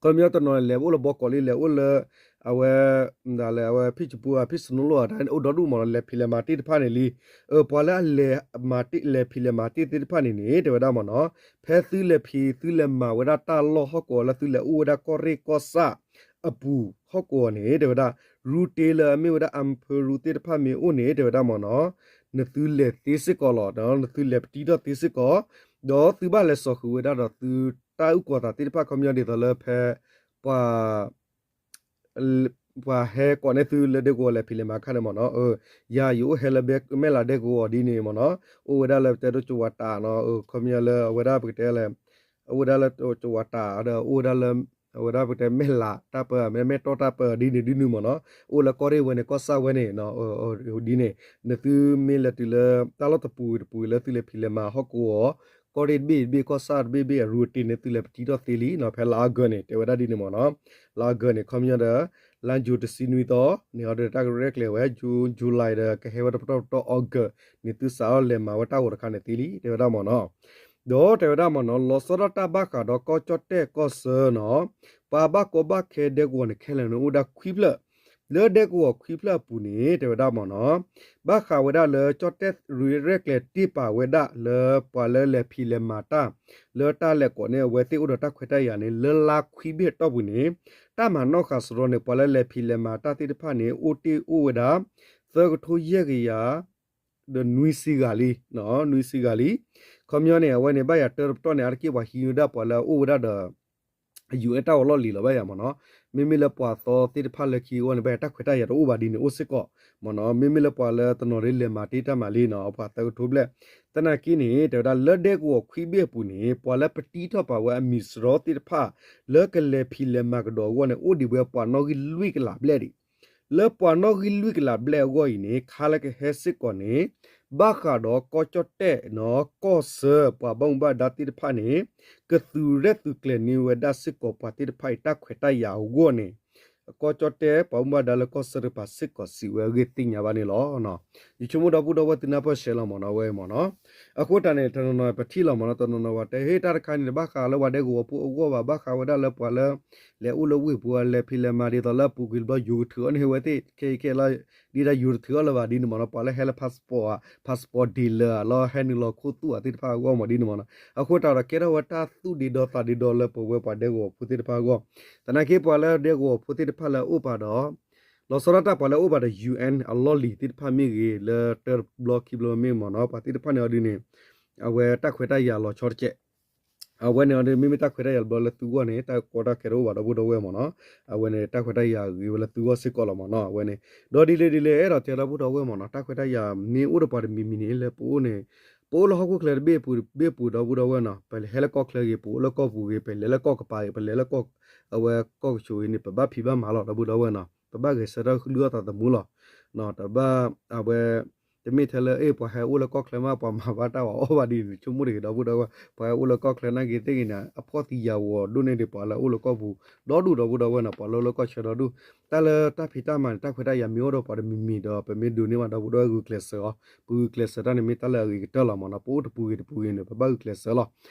ခီပညီတနီၤလဲၤအိၣ်လၢဘီကီးလံ လဲၤအိၣ်လၢ အဝဲ ဒ်လဲၣ် အဝဲဖံၣ်စပူၤ ဖံၣ်စနိလိၣ်တၢ်န့ၣ် အိၣ်ဒီဒူၣ်မ့ၢ်နီၤ လဲၤဖံးလဲၤမၤတ့ၢ်တဖၣ်န့ၣ်လံ ပှၤလၢအလဲၤမၤတ့ၢ် လဲၤဖံးလဲၤမၤတ့ၢ်သ့ၣ်တဖၣ်န့ၣ်န့ၣ် တဲဝဲဒၣ်မ့ၢ်နီၤ ဖဲသုလဲၤဖံးသုလဲၤမၤဝဲဒၣ်တၢ်လီၢ်ဟီၣ်ကဝီၤလၢသုလဲၤအိၣ်ဝဲဒၣ်ကီၢ်ရ့ၣ်ကီၢ်ဆၣ်အပူၤဟီၣ်ကဝီၤန့ၣ် တဲဝဲဒၣ် ရူတ့လၢအမ့ၢ်ဝဲဒၣ်အၣ်ဖၢရူသ့ၣ်တဖၣ်မ့ၢ်အိၣ်န့ၣ် တဲဝဲဒၣ်မ့ၢ်နီၤ နသုလဲၤသ့စ့ၢ်ကီးလီၤ နသုလဲၤပတံထီၣ်သ့စ့ၢ်ကီး ဒီးသုဘၣ်လဲၤစိာ်ဃုာ်ဝဲဒၣ်ဒီးသုတၢ်အုၣ်ကီၤသးသ့ၣ်တဖၣ် ခီပညီဒ်သိးလၢဖဲ ပှၤ ပှၤဟဲကိးန့ၢ်သုလၢဒဲကဝီၤလဲၤဖံးလဲၤမၤခါန့ၣ်မ့ၢ်နီၤ ယၤယအိၣ်ဟဲလၢမဲၢ်လးဒဲကဝီၤဒ်န့ၣ်မ့ၢ်နီၤ အိၣ်ဝဲဒၣ်လၢပတဲဒိၣ်ကဝၤတးနီၤ ခီပညီလၢအဝဲဒၣ်ပကတဲလဲၣ် အိၣ်ဝဲဒၣ်လၢကဝၤတးဒီးအိၣ်ဝဲဒၣ်လၢ အဝဲဒၣ်ပကတဲမဲၢ်လးတၢ်ပၢ မဲၢ်တီၢ်တၢ်ပၢဒ်န့ၣ်ဒ်န့ၣ်မ့ၢ်နီၤ အိၣ်လၢကီၢ်ရ့ၣ်ဝဲန့ၣ် ကီၢ်ဆၣ်ဝဲန့ၣ် ဒ်န့ၣ် နသုမ့ၢ်လဲၤတုၤလၢတၢ်လီၢ်တပူၤတပူၤလၢသုလဲၤဖံးလဲၤမၤဟီၣ်ကဝီၤ ကီၢ်ရ့ၣ်တဘ့ၣ်တဘ့ၣ် ကီၢ်ဆၣ်တဘ့ၣ်ဘ့ၣ်အရူအတ့န့ၣ် သုလဲၤပတံထီၣ်သ့လံနီၤ ဖဲလါအီကူးန့ၣ် တဲဝဲဒၣ်ဒ်န့ၣ်မ့ၢ်နီၤ လါအီကူးန့ၣ် ခီပညီဒီး လါယူၤတဆံနွံသီန့ၣ် အီၤဒီးတၢ်ကရဲၣ်ကျဲၤဝဲ ယူၤ ယူၤလံဒီး ကဟဲဝဲတပတီၢ်ပတီၢ် အီကူးန့ၣ် သုစးထီၣ်လဲၤမၤဝဲတၢ်ဂီၤတခါန့ၣ်သ့လံ တဲဝဲဒၣ်မ့ၢ်နီၤ ဒီးတဲဝဲဒၣ်မ့ၢ်နီၤ လီၤဆီဒၣ်တၢ်ဘၣ်ဃးဒီးကီၢ်ကၠီၣ်တဲၣ်ကီၢ်ဆၢနီၤ ပှၤဘၣ်ကီဘၣ်ခဲဒဲကဝီၤန့ၣ် ခဲလၢာ်န့ၣ်အိၣ်ဝဲဒၣ်ခွံဖျၢၣ်, လၢဒဲကဝီၤခွံဖျၢၣ်အပူၤန့ၣ် တဲဝဲဒၣ်မ့ၢ်နီၤ ဘၣ်ဃးဝဲဒၣ်လၢကၠီၣ်တဲၣ်ရဲၣ်ကျဲၤတ့ၢ်ပာ်ဝဲဒၣ်လၢပှၤလၢလဲၤဖံးလဲၤမၤတၢ် လၢတၢ်လဲၤကိးန့ၢ်အဝဲသ့ၣ်အိၣ်ဒီးတၢ်ခွဲးတၢ်ယာ်န့ၣ် လၢလါခွံဘ့ၣ်အတီၢ်ပူၤန့ၣ် တၢ်မၤနီၣ်ဃာ်စရီန့ၣ် ပှၤလၢလဲၤဖံးလဲၤမၤတၢ်သ့ၣ်တဖၣ်န့ၣ် အိၣ်တ့ၢ်အိၣ်ဝဲဒၣ် သၢကထိယဲၢ်ကယၤ ဒီးနွံဆံဂၤလံ, နွံဆံဂၤလံ. ခီပညီန့ၣ် အဝဲန့ၣ် ဘၣ်ယၤတၢတပတီၢ်န့ၣ် အါတက့ၢ်ပှၤဟံးဝဲဒၣ်ပှၤလၢအအိၣ်ဝဲဒၣ်ဒီး ယူၤအဲၣ်တၢ်အီၣ်လီၢ်လံၤလီၤ ဘၣ်ယၤမ့ၢ်နီၤ. မ့မ့ၢ်လၢပှၤသီသ့ၣ်တဖၣ်လၢခံအဂီၢ်န့ၣ် ဘၣ်ယၤတၢ်ခွဲးတၢ်ယာ်တအိၣ်ဘၣ်ဒ်န့ၣ်အိၣ်စ့ၢ်ကီးမ့ၢ်နီၤ. မ့မ့ၢ်လၢပှၤလၢတနီၤဒ်လဲၤမၤတ့ၢ်တၢ်မၤလံနီၤ ပှၤသၢကထိဘျဲၣ် သနာ်က့န့ၣ် တဲဝဲဒၣ်လၢဒဲကဝီၤခွံဘ့ၣ်အပူၤန့ၣ် ပှၤလၢပတံထီၣ်ပာ်ဝဲအမံၤစရီသ့ၣ်တဖၣ် လၢကလဲၤဖံးလဲၤမၤကဒီးအဂီၢ်န့ၣ် အိၣ်ဒံးဝဲပှၤနီၣ်ဂံၢ်လွံၢ်ကလးဘျဲၣ်ဒံး လၢပှၤနီၣ်ဂံၢ်လွံၢ်ကလးဘျဲၣ်အဂီၢ်အံၤန့ၣ် ခါလၢကဟဲစ့ၢ်ကီးန့ၣ် ဘၣ်ဃးဒီးကီၢ်ကၠီၣ်တဲၣ်နီၤ ကီၢ်ဆၢ ပှၤဘၣ်မူဘၣ်ဒါသ့ၣ်တဖၣ်န့ၣ် ကသုးရဲၣ်သုးကျဲၤန့ၢ်ဝဲဒၣ်စ့ၢ်ကီးပှၤသ့ၣ်တဖၣ်အံၤတၢ်ခွဲးတၢ်ယာ်အဂီၢ်န့ၣ် ကီၢ်ကၠီၣ်တဲၣ်ပှၤဘၣ်မူဘၣ်ဒါလၢကီၢ်ဆၢတကပၤစ့ၢ်ကီးစံးဝဲအဂ့ၢ်သ့ၣ်ညါဘၣ်န့ၣ်လီၤ. ယဆိကမိၣ်ဒီပုၢ်ဒီဝဲၢ်သုနၢ်ပၢၢ်ဆဲးလီၤမ့ၢ်နီၤ အဝဲမ့ၢ်နီၤ. အဃိတၢ်န့ၣ် တနီၤနီၤပထံၣ်လီၤမ့ၢ်နီၤ တနီၤနီၤဝဲတဲ ဟ့ၣ် တၢ်တခါန့ၣ် တဘၣ်ဃးလၢပှၤဒဲကဝီၤဖိအဂီၢ်ဘၣ် ဘၣ်ဃးဝဲဒၣ်လၢပှၤလၢ လဲၤအိၣ်လၢဝ့ၢ်ပူၤ လဲၤဖံးလဲၤမၤဒ်သိးလၢအပူၤကွံာ်တဘျီ ယိၤကထုးအီၣ်န့ၢ်ဝဲသ့ၣ် ခဲအံၤခဲအံၤလီၤ ဒ်ဒၣ်ယိၤတထုးအီၣ်လၢၤဘၣ်ဒ်န့ၣ်မ့ၢ်နီၤ ပှၤလၢဟဲလၢ passport ဧါ passport dealer ဧါ လီၤဟဲနုာ်လီၤခိၣ်သူၣ်ဧါသ့ၣ်တဖၣ်အဂီၢ်မ့ၢ် ဒ်န့ၣ်မ့ၢ်နီၤ. အဃိတၢ်ဒီးကဲထီၣ်ဝဲတၢ်သူၣ်ဒ့ဒီသးဒ့ဒီလၢပဝဲပှၤဒဲကဝီၤဖိသ့ၣ်တဖၣ်အဂီၢ် သနာ်က့ပှၤလၢဒဲကဝီၤဖိသ့ၣ်တဖၣ်လၢအအိၣ်ပာ်ဒီး လီၤဆီဒၣ်တၢ်ပှၤလၢအအိၣ်ပာ်ဒီး UN အလီၢ်လံၤသ့ၣ်တဖၣ်မ့ၢ်ဂ့ၤ လၢတၢတဘျီခံဘျီမ့ၢ်မ့ၢ်နီၤ ပှၤသ့ၣ်တဖၣ်န့ၣ်အီၤဒ်န့ၣ် အဝဲတၢ်ခွဲးတၢ်ယာ်လီၤဆီတကဲး အဝဲန့ၣ်အီၤဒ်မ့မ့ၢ်တၢ်ခွဲးတၢ်ယာ်တဘျီလၢသုဂီၢ်န့ၣ် တၢ်ကီတၢ်ခဲတအိၣ်ဘၣ်ဒီပုၢ်ဒီဝဲၢ်မ့ၢ်နီၤ. အဝဲန့ၣ် တၢ်ခွဲးတၢ်ယာ်ဂ့ၤဝဲလၢသုဂီၢ်စ့ၢ်ကီးလီၤမ့ၢ်နီၤ အဝဲန့ၣ်. ဒီးဒ်လဲၣ်ဒ်လဲၣ် အဲၣ်ဒိးတဲဒီပုၢ်ဒီဝဲၢ်မ့ၢ်နီၤ တၢ်ခွဲးတၢ်ယာ်မ့ၢ်အိၣ်ဒီးပှၤတမံၤမံၤန့ၣ် လၢပအိၣ်န့ၣ် ပအိၣ်လၢဟီၣ်ခိၣ်ချၢတဘ့ၣ်ပူၤတဘ့ၣ်ပူၤဒီပုၢ်ဒီဝဲၢ်နီၤ ပဟဲလၢကီၢ်ချၢဂ့ၤ ပအိၣ်လၢကီၢ်ပူၤဂ့ၤ ပလဲၤလၢကီၢ်ကပၤဂ့ၤ ပလဲၤလၢကီၢ် အဝဲကီၢ်ကဆိးဂ့ၤန့ၣ် ပဘၣ်ဖံးဘၣ်မၤလီၤဒီပုၢ်ဒီဝဲၢ်နီၤ ပဘၣ်ဂဲၤဆၢထၢၣ်လုၢ်အီၣ်သးသမူလီၤ. တဘၣ်အဝဲ တမ့ၢ်ထဲလၢ အဲၣ် ပှၤဟဲအိၣ်လၢကီၢ်ချၢမး ပှၤမၤဘၣ်တၢ်ဝဲအီၣ်ဘၣ်ဒ်န့ၣ် ဆိကမိၣ်တဂ့ၤဒီပုၢ်ဒီဝဲၢ် ပှၤဟဲအိၣ်လၢကီၢ်ချၢနာ်က့သ့ၣ်ဂ့ၤန့ၣ် အဖှီၣ်သံယာ်ဝီၤဒိၣ်န့ၢ်ဒံးပှၤလၢအအိၣ်လၢကီၢ်ပူၤ ဒီဒူၣ်ဒီပုၢ်ဒီဝဲၢ်နီၤ ပှၤလၢအိၣ်လၢကီၢ်ချၢဒီဒူၣ် တၢ်လၢတၢ်ဖံးတၢ်မၤန့ၣ် တၢ်ခွဲးတၢ်ယာ်မ့ၢ်အိၣ်ဒီးပှၤတမံၤမံၤဒီး ပမ့ၢ်ဒိးန့ၢ်ဘၣ်ဒီပုၢ်ဒီဝဲၢ်ဂုာ်ကျဲးစၢးအီၤ ပဂုာ်ကျဲးစၢးတၢ်န့ၣ်မ့ၢ်တၢ်လၢအဂ့ၤကတၢၢ်လီၤမ့ၢ်နီၤ ပအိၣ်တပူၤဂ့ၤတပူၤဂ့ၤန့ၣ် ပဘၣ်ဂုာ်ကျဲးစၢးလီၤ.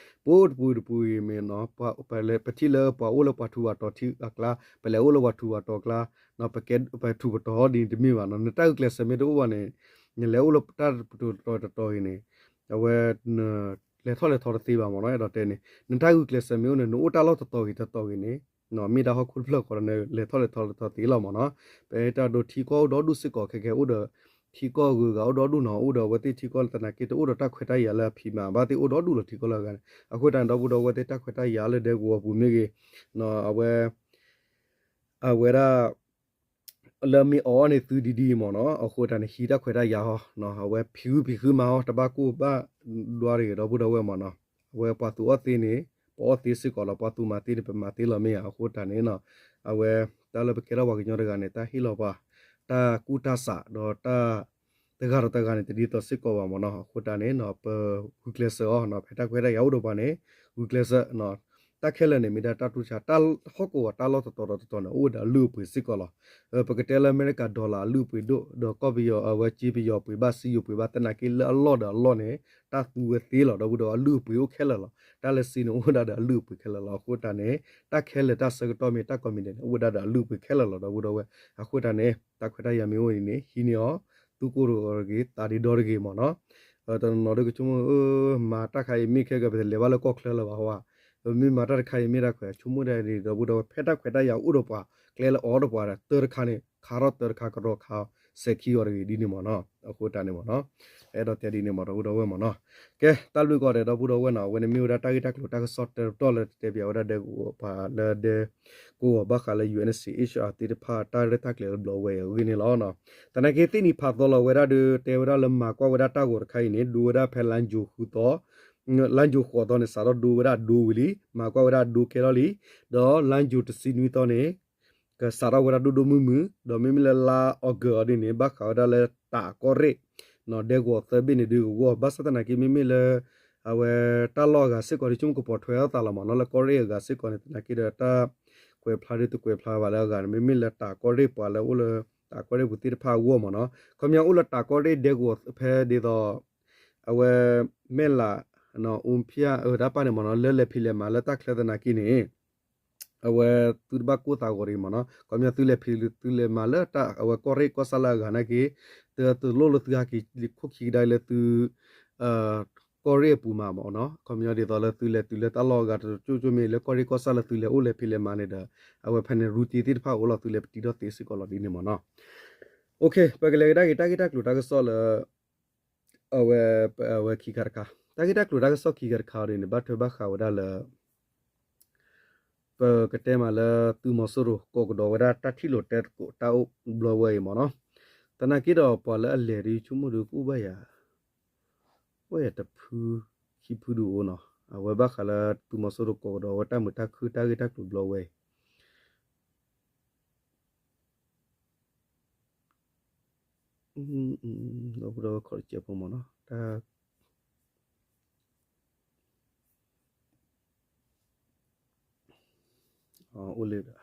ပအိၣ်တပူၤဂ့ၤတပူၤဂ့ၤမ့ၢ်နီၤ ပထံၣ်လၢပှၤအိၣ်လၢပှၤထူးပှၤတီၤထံအကျါ ပလဲၤအိၣ်လၢပှၤထူးပှၤတီၤအကျါ ပကဲပှၤထူးပှၤတီၤဟီဒ်န့ၣ်တမ့ၢ်ဘၣ်နီၤ နတၢ်ဂုာ်ကျဲးစၢးမ့ၢ်တအိၣ်ဘၣ်န့ၣ် နလဲၤအိၣ်လၢတၢ်တပူၤတတီၤတတီၤဂ့ၤန့ၣ် အဝဲ လဲၤထီၣ်လဲၤထီတသ့ဘၣ်မ့ၢ်နီၤ အဲၣ်ဒိးတဲန့ၣ် နတၢ်ဂုာ်ကျဲးစၢးမ့ၢ်အိၣ်န့ၣ် နအိၣ်တၢ်လီၢ်တတီၤဂ့ၤတတီၤဂ့ၤန့ၣ် မ့ၢ်တၢ်ဟီၣ်ခိၣ်တဖျၢၣ်ဃီဒီး နလဲၤထီၣ်လဲၤထီတတီၤသ့လီၤမ့ၢ်နီၤ ပအဲၣ်တၢ်ဒိးထံကီၢ်အိၣ်ဒီဒူၣ်စ့ၢ်ကီးခဲကဲအိၣ်ဒီး ထံကီၢ်ဂုၤဂၤအိၣ်ဒီဒူၣ်နီၤ အိၣ်ဒီးအဝဲသ့ၣ်ထံကီၢ်လၢသနာ်က့တအိၣ်ဒီးတၢ်ခွဲးတၢ်ယာ်လၢအဖံးမၤ ဘၣ်သ့ၣ်အိၣ်ဒီဒူၣ်လီၤထံကီၢ်လၢအဂၤန့ၣ် အဃိတၢ်န့ၣ် ဒီပုၢ်ဒီဝဲၢ်သ့ၣ်တၢ်ခွဲးတၢ်ယာ်လၢဒဲကဝီၤပူၤမ့ၢ်ဂ့ၤ အဝဲ အဝဲဒၣ် လၢမ့ၢ်အီၣ်အီၣ်န့ၣ်သုဒ်ဒ်အံၤမ့ၢ်နီၤ အဃိတၢ်န့ၣ် ဟံးတၢ်ခွဲးတၢ်ယာ်ဟီ အဝဲဖံးဂုၢ်ဖံးဃုမၤဟီ တဘၣ်ကိၢ်ဘၣ်ဒွါတဂ့ၤ ဒီပုၢ်ဒီဝဲၢ်မ့ၢ်နီၤ အဝဲပှၤသူၣ်အီၣ်သ့န့ၣ် ပအီၣ်သ့စ့ၢ်ကီးလီၤ ပှၤသူၣ်မၤသ့န့ၣ် ပမၤသ့လီၤမ့ၢ်ဧါ အဃိတၢ်န့ၣ်နီၤ အဝဲ တၢ်လၢပကဲထီၣ်ပှၤကညီတဂၤန့ၣ် တၢ်ဟ့ၣ်လီၤပှၤ တၢ်ကူၣ်တၢ်ဆး ဒီးတၢ် တဂၤဒီးတဂၤန့ၣ် တဒ်သိးစ့ၢ်ကီးဘၣ်မ့ၢ်နီၤ အဃိတၢ်န့ၣ်နီၤ ပဂုာ်ကျဲးစၢးအီၤနီၤ ဖဲတၢ်ခွဲးတၢ်ယာ်အိၣ်ဒီးပှၤန့ၣ် ဂုာ်ကျဲးစၢး တၢ်ခဲလၢာ်န့ၣ် မ့ၢ်ဒၣ်တၢ်တူၢ်ဆါ တၢ်ဟီၣ်ကဝီၤတၢ်လီၢ်တတီၤဒီးတတီၤန့ၣ် အိၣ်ဝဲဒၣ်အလုၢ်အပှ့ၤစ့ၢ်ကီးလီၤ. ပကတဲလၢအမဲရကၤ dollar အလုၢ်အပှ့ၤဒိၣ် ဒီးကီၢ်ပယီၤအဝဲကၠ့ပယီၤပှ့ၤဘၣ် စံယိၤပှ့ၤဘၣ် သနာ်က့လၢအလီၢ်ဒီးအလီၢ်န့ၣ် တၢ်သူဝဲသ့လီၤ ဒီပုၢ်ဒီဝဲၢ် အလုၢ်အပှ့ၤအိၣ်ခဲလၢာ်လီၤ. တၢ်လၢစ့န့ၣ်အိၣ်ဝဲဒၣ်ဒီးအလုၢ်အပှ့ၤခဲလၢာ်လီၤ. အဃိတၢ်န့ၣ် တၢ်ခဲလၢာ်တၢ်ဆၢကတီၢ်မ့ၢ်တၢ်ကိးမံၤဒဲးန့ၣ် အိၣ်ဝဲဒၣ်ဒီးအလုၢ်အပှ့ၤခဲလၢာ်လီၤ ဒီပုၢ်ဒီဝဲၢ်. အဃိတၢ်န့ၣ် တၢ်ခွဲးတၢ်ယာ်မ့ၢ်အိၣ်န့ၣ်န့ၣ် ဟံးန့ၢ်အီၤ သူၣ်ကိၢ်တဂ့ၤ သးဒ့ဒီတဂ့ၤမ့ၢ်နီၤ တနီၤနီၤဒီးကဆိကမိၣ် မၤတၢ်တခါအံၤမ့ၢ်ခဲကဲ ပတလဲၤဘၣ်လၢကီၢ်ချၢလၢၤဘၣ်ဟီဧါ. ပမ့ၢ်မၤတၢ်တခါအံၤမ့ၢ်တၢ်ခွဲး ဆိကမိၣ်ဒ်န့ၣ် ဒီပုၢ်ဒီဝဲၢ် ဖဲတၢ်ခွဲးတၢ်ယာ်အိၣ်ဒီးပှၤ ကျဲလၢအီၤဒီးပှၤဒီး တၢ်တခါန့ၣ် ခါထီၣ်တၢ်တခါ ကရီခါ စဲးခံဂီၤတဂ့ၤဒ်န့ၣ်မ့ၢ်နီၤ အဃိတၢ်န့ၣ်မ့ၢ်နီၤ အဲၣ်ဒိးတဲဒ်န့ၣ်မ့ၢ်ဒီပုၢ်ဒီဝဲၢ်မ့ၢ်နီၤ ကဲ တၢ်ဘျုးကိးဂၤဒဲး ဒီပုၢ်ဒီဝဲၢ်နီၤ အဝဲန့ၣ်မ့ၢ်ဝဲဒၣ်တၢ်ဂ့ၢ်တၢ်ကျိၤတၢ်ကစီၣ်တၢတပတီၢ်လၢတဲပၠးဝဲဒၣ်ဒဲကဝီၤ ပှၤလၢဒဲကဝီၤဘၣ်ဃးလၢ UNHCR သ့ၣ်တဖၣ် တၢ်ရဲၣ်တၢ်ကျဲၤတဘျီဝဲအံၤအဂ့ၢ်န့ၣ်လီၤ. သနာ်က့သ့ၣ်နံၤဖးသီလီၤဝဲဒၣ်ဒီး တဲဝဲဒၣ်လၢမၤကွၢ်ဝဲဒၣ်တၢ်ဂီၤတခါအံၤန့ၣ် ဒိဝဲဒၣ်ဖဲလါယူၤဃုသီ လါယူၤဃိးသီန့ၣ် စးထီၣ်ဒိဝဲဒၣ်အဒိဝံၤလံ မၤကွၢ်ဝဲဒၣ်အဒိကဲထီၣ်လံ ဒီးလါယူၤတဆံနွံသီန့ၣ် ကစးထီၣ်ဝဲဒၣ်ဒိၣ်ဒိၣ်မုၢ်မုၢ် ဒီးမ့မ့ၢ်လၢလါအီကူးအီၤဒ်န့ၣ် ဘၣ်ဃးဝဲဒၣ်လၢတးကီၢ်ရ့ၣ် ဒဲကဝီၤသၢဘ့ၣ်န့ၣ်ဒုးကဝီၤ ဘၣ်ဆၣ်သနာ်က့မ့မ့ၢ်လၢ အဝဲတၢ်လီၢ်အဂၤစ့ၢ်ကီး ဒ်ဆိကမိၣ်ကပိာ်ထွဲအသးလီၤမ့ၢ်နီၤ လၢကီၢ်ရ့ၣ်အဂၤစ့ၢ်ကီးန့ၣ် သနာ်က့ဒီးတၢ် ကွဲးဖျါဒ်တကွဲးဖျါဘၣ်လၢအဂၤန့ၣ် မ့မ့ၢ်လၢတးကီၢ်ရ့ၣ်ပှၤလၢအိၣ်လၢ တးကီၢ်ရ့ၣ်ပူၤသ့ၣ်တဖၣ်အဂီၢ်မ့ၢ်နီၤ ခီပညီအိၣ်လၢတးကီၢ်ရ့ၣ်ဒဲကဝီၤဖဲဒ်သိး အဝဲ မဲၢ်လး အိၣ်ဖျဲၣ် အတၢ်ပာ်န့ၣ်မ့ၢ်နီၤ လၢလဲၤဖံးလဲၤမၤလၢတၢ်ချၢသနာ်က့န့ၣ် အဝဲသုတဘၣ်ကိၢ်သးဂီၤတဂ့ၤမ့ၢ်နီၤ. ခီပညီသုလဲၤဖံးသုလဲၤမၤလၢတၢ် အဝဲကီၢ်ရ့ၣ်ကီၢ်ဆၣ်လၢအဂၤနာ်က့ တလိၣ်လၢသုဟဲက့ၤခိၣ်ခံကဒါလၢသု ကီၢ်ရ့ၣ်အပူၤမးမ့ၢ်နီၤ. ခီပညီဒ်သိးလၢသုလဲၤတုၤလၢတၢ်လီၢ်အဂၤတကၠိၣ်ကၠိၣ်မ့ၢ် လၢကီၢ်ရ့ၣ်ကီၢ်ဆၣ်လၢသုလဲၤအိၣ်လဲၤဖံးလဲၤမၤန့ၣ်ဒီး အဝဲဖဲန့ၣ် ရူတ့သ့ၣ်တဖၣ်အိၣ်လီၤ သုလဲၤပတံထီၣ်သ့စ့ၢ်ကီးလီၤဒ်န့ၣ်မ့ၢ်နီၤ. ပကလဲၤကဒါက့ၤတၢ်ဂ့ၢ်တၢ်ကျိၤတၢ်ကစီၣ်လၢ အဝဲ အဝဲခံခါတခါ တၢ်ဂ့ၢ်တၢ်ကျိၤတၢ်ကစီၣ်ခံခါတခါအံၤန့ၣ် ဘၣ်ထွဲဘၣ်ဃးဝဲဒၣ်လၢ ပကတဲမးလၢသုးမီၤစိရိၤကိးကဒီးဝဲဒၣ်တၢ်ထံၣ်လိာ်တဲသကိးတၢ်အိၣ်ဘျီဝဲအံၤမ့ၢ်နီၤ. သနာ်က့ဒီးပှၤလၢအလဲၤဒုးဆိကမိၣ်ဒုးကအိၣ်ဘၣ်ယၤ အိၣ်ယၤတဖုခံဖုဒုးအိၣ်နီၤ. အဝဲဘၣ်ဃးလၢသုးမီၤစိရိၤကိးကဒီးဝဲတၢ်မုာ်တၢ်ခုၣ်တၢ်ဂ့ၢ်တၢ်ကျိၤဘျီဝဲအံၤ ဒီပုၢ်ဒီဝဲၢ်ခီၣ်တစဲးဖိမ့ၢ်နီၤ တၢ် အိၣ်လၢ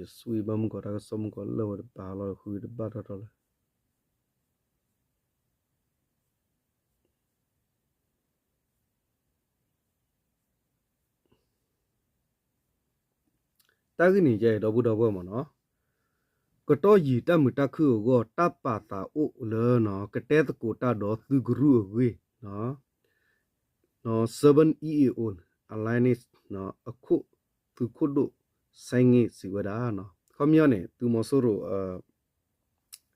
ယဆွံဘၣ်မုၢ်ကီး တၢ်ကစီၣ်မုၢ်ကီးလၢဝဲတပာ်လီၤ ဃုတဘၣ်ထီၣ်ထီၣ်လၢ တၢ်ဂ့ၢ်န့ၣ်ယဲအံၤ ဒီပုၢ်ဒီဝဲၢ်မ့ၢ်နီၤ, ကတီၢ်ယံာ်တၢ်မုာ်တၢ်ခုၣ်အဂီၢ် တၢ်ပာ်သးအိၣ်လၢ ကတဲသကိးတၢ်ဒီးသုးကရူၢ်အဂ့ၢ် Serbian E A O Alliance အခိၣ် သုးခိၣ်ဒိၣ် စဲင့ၣ် စံးဝဲဒၣ်, ခီပညီန့ၣ် သုးမီၤစိရိၤ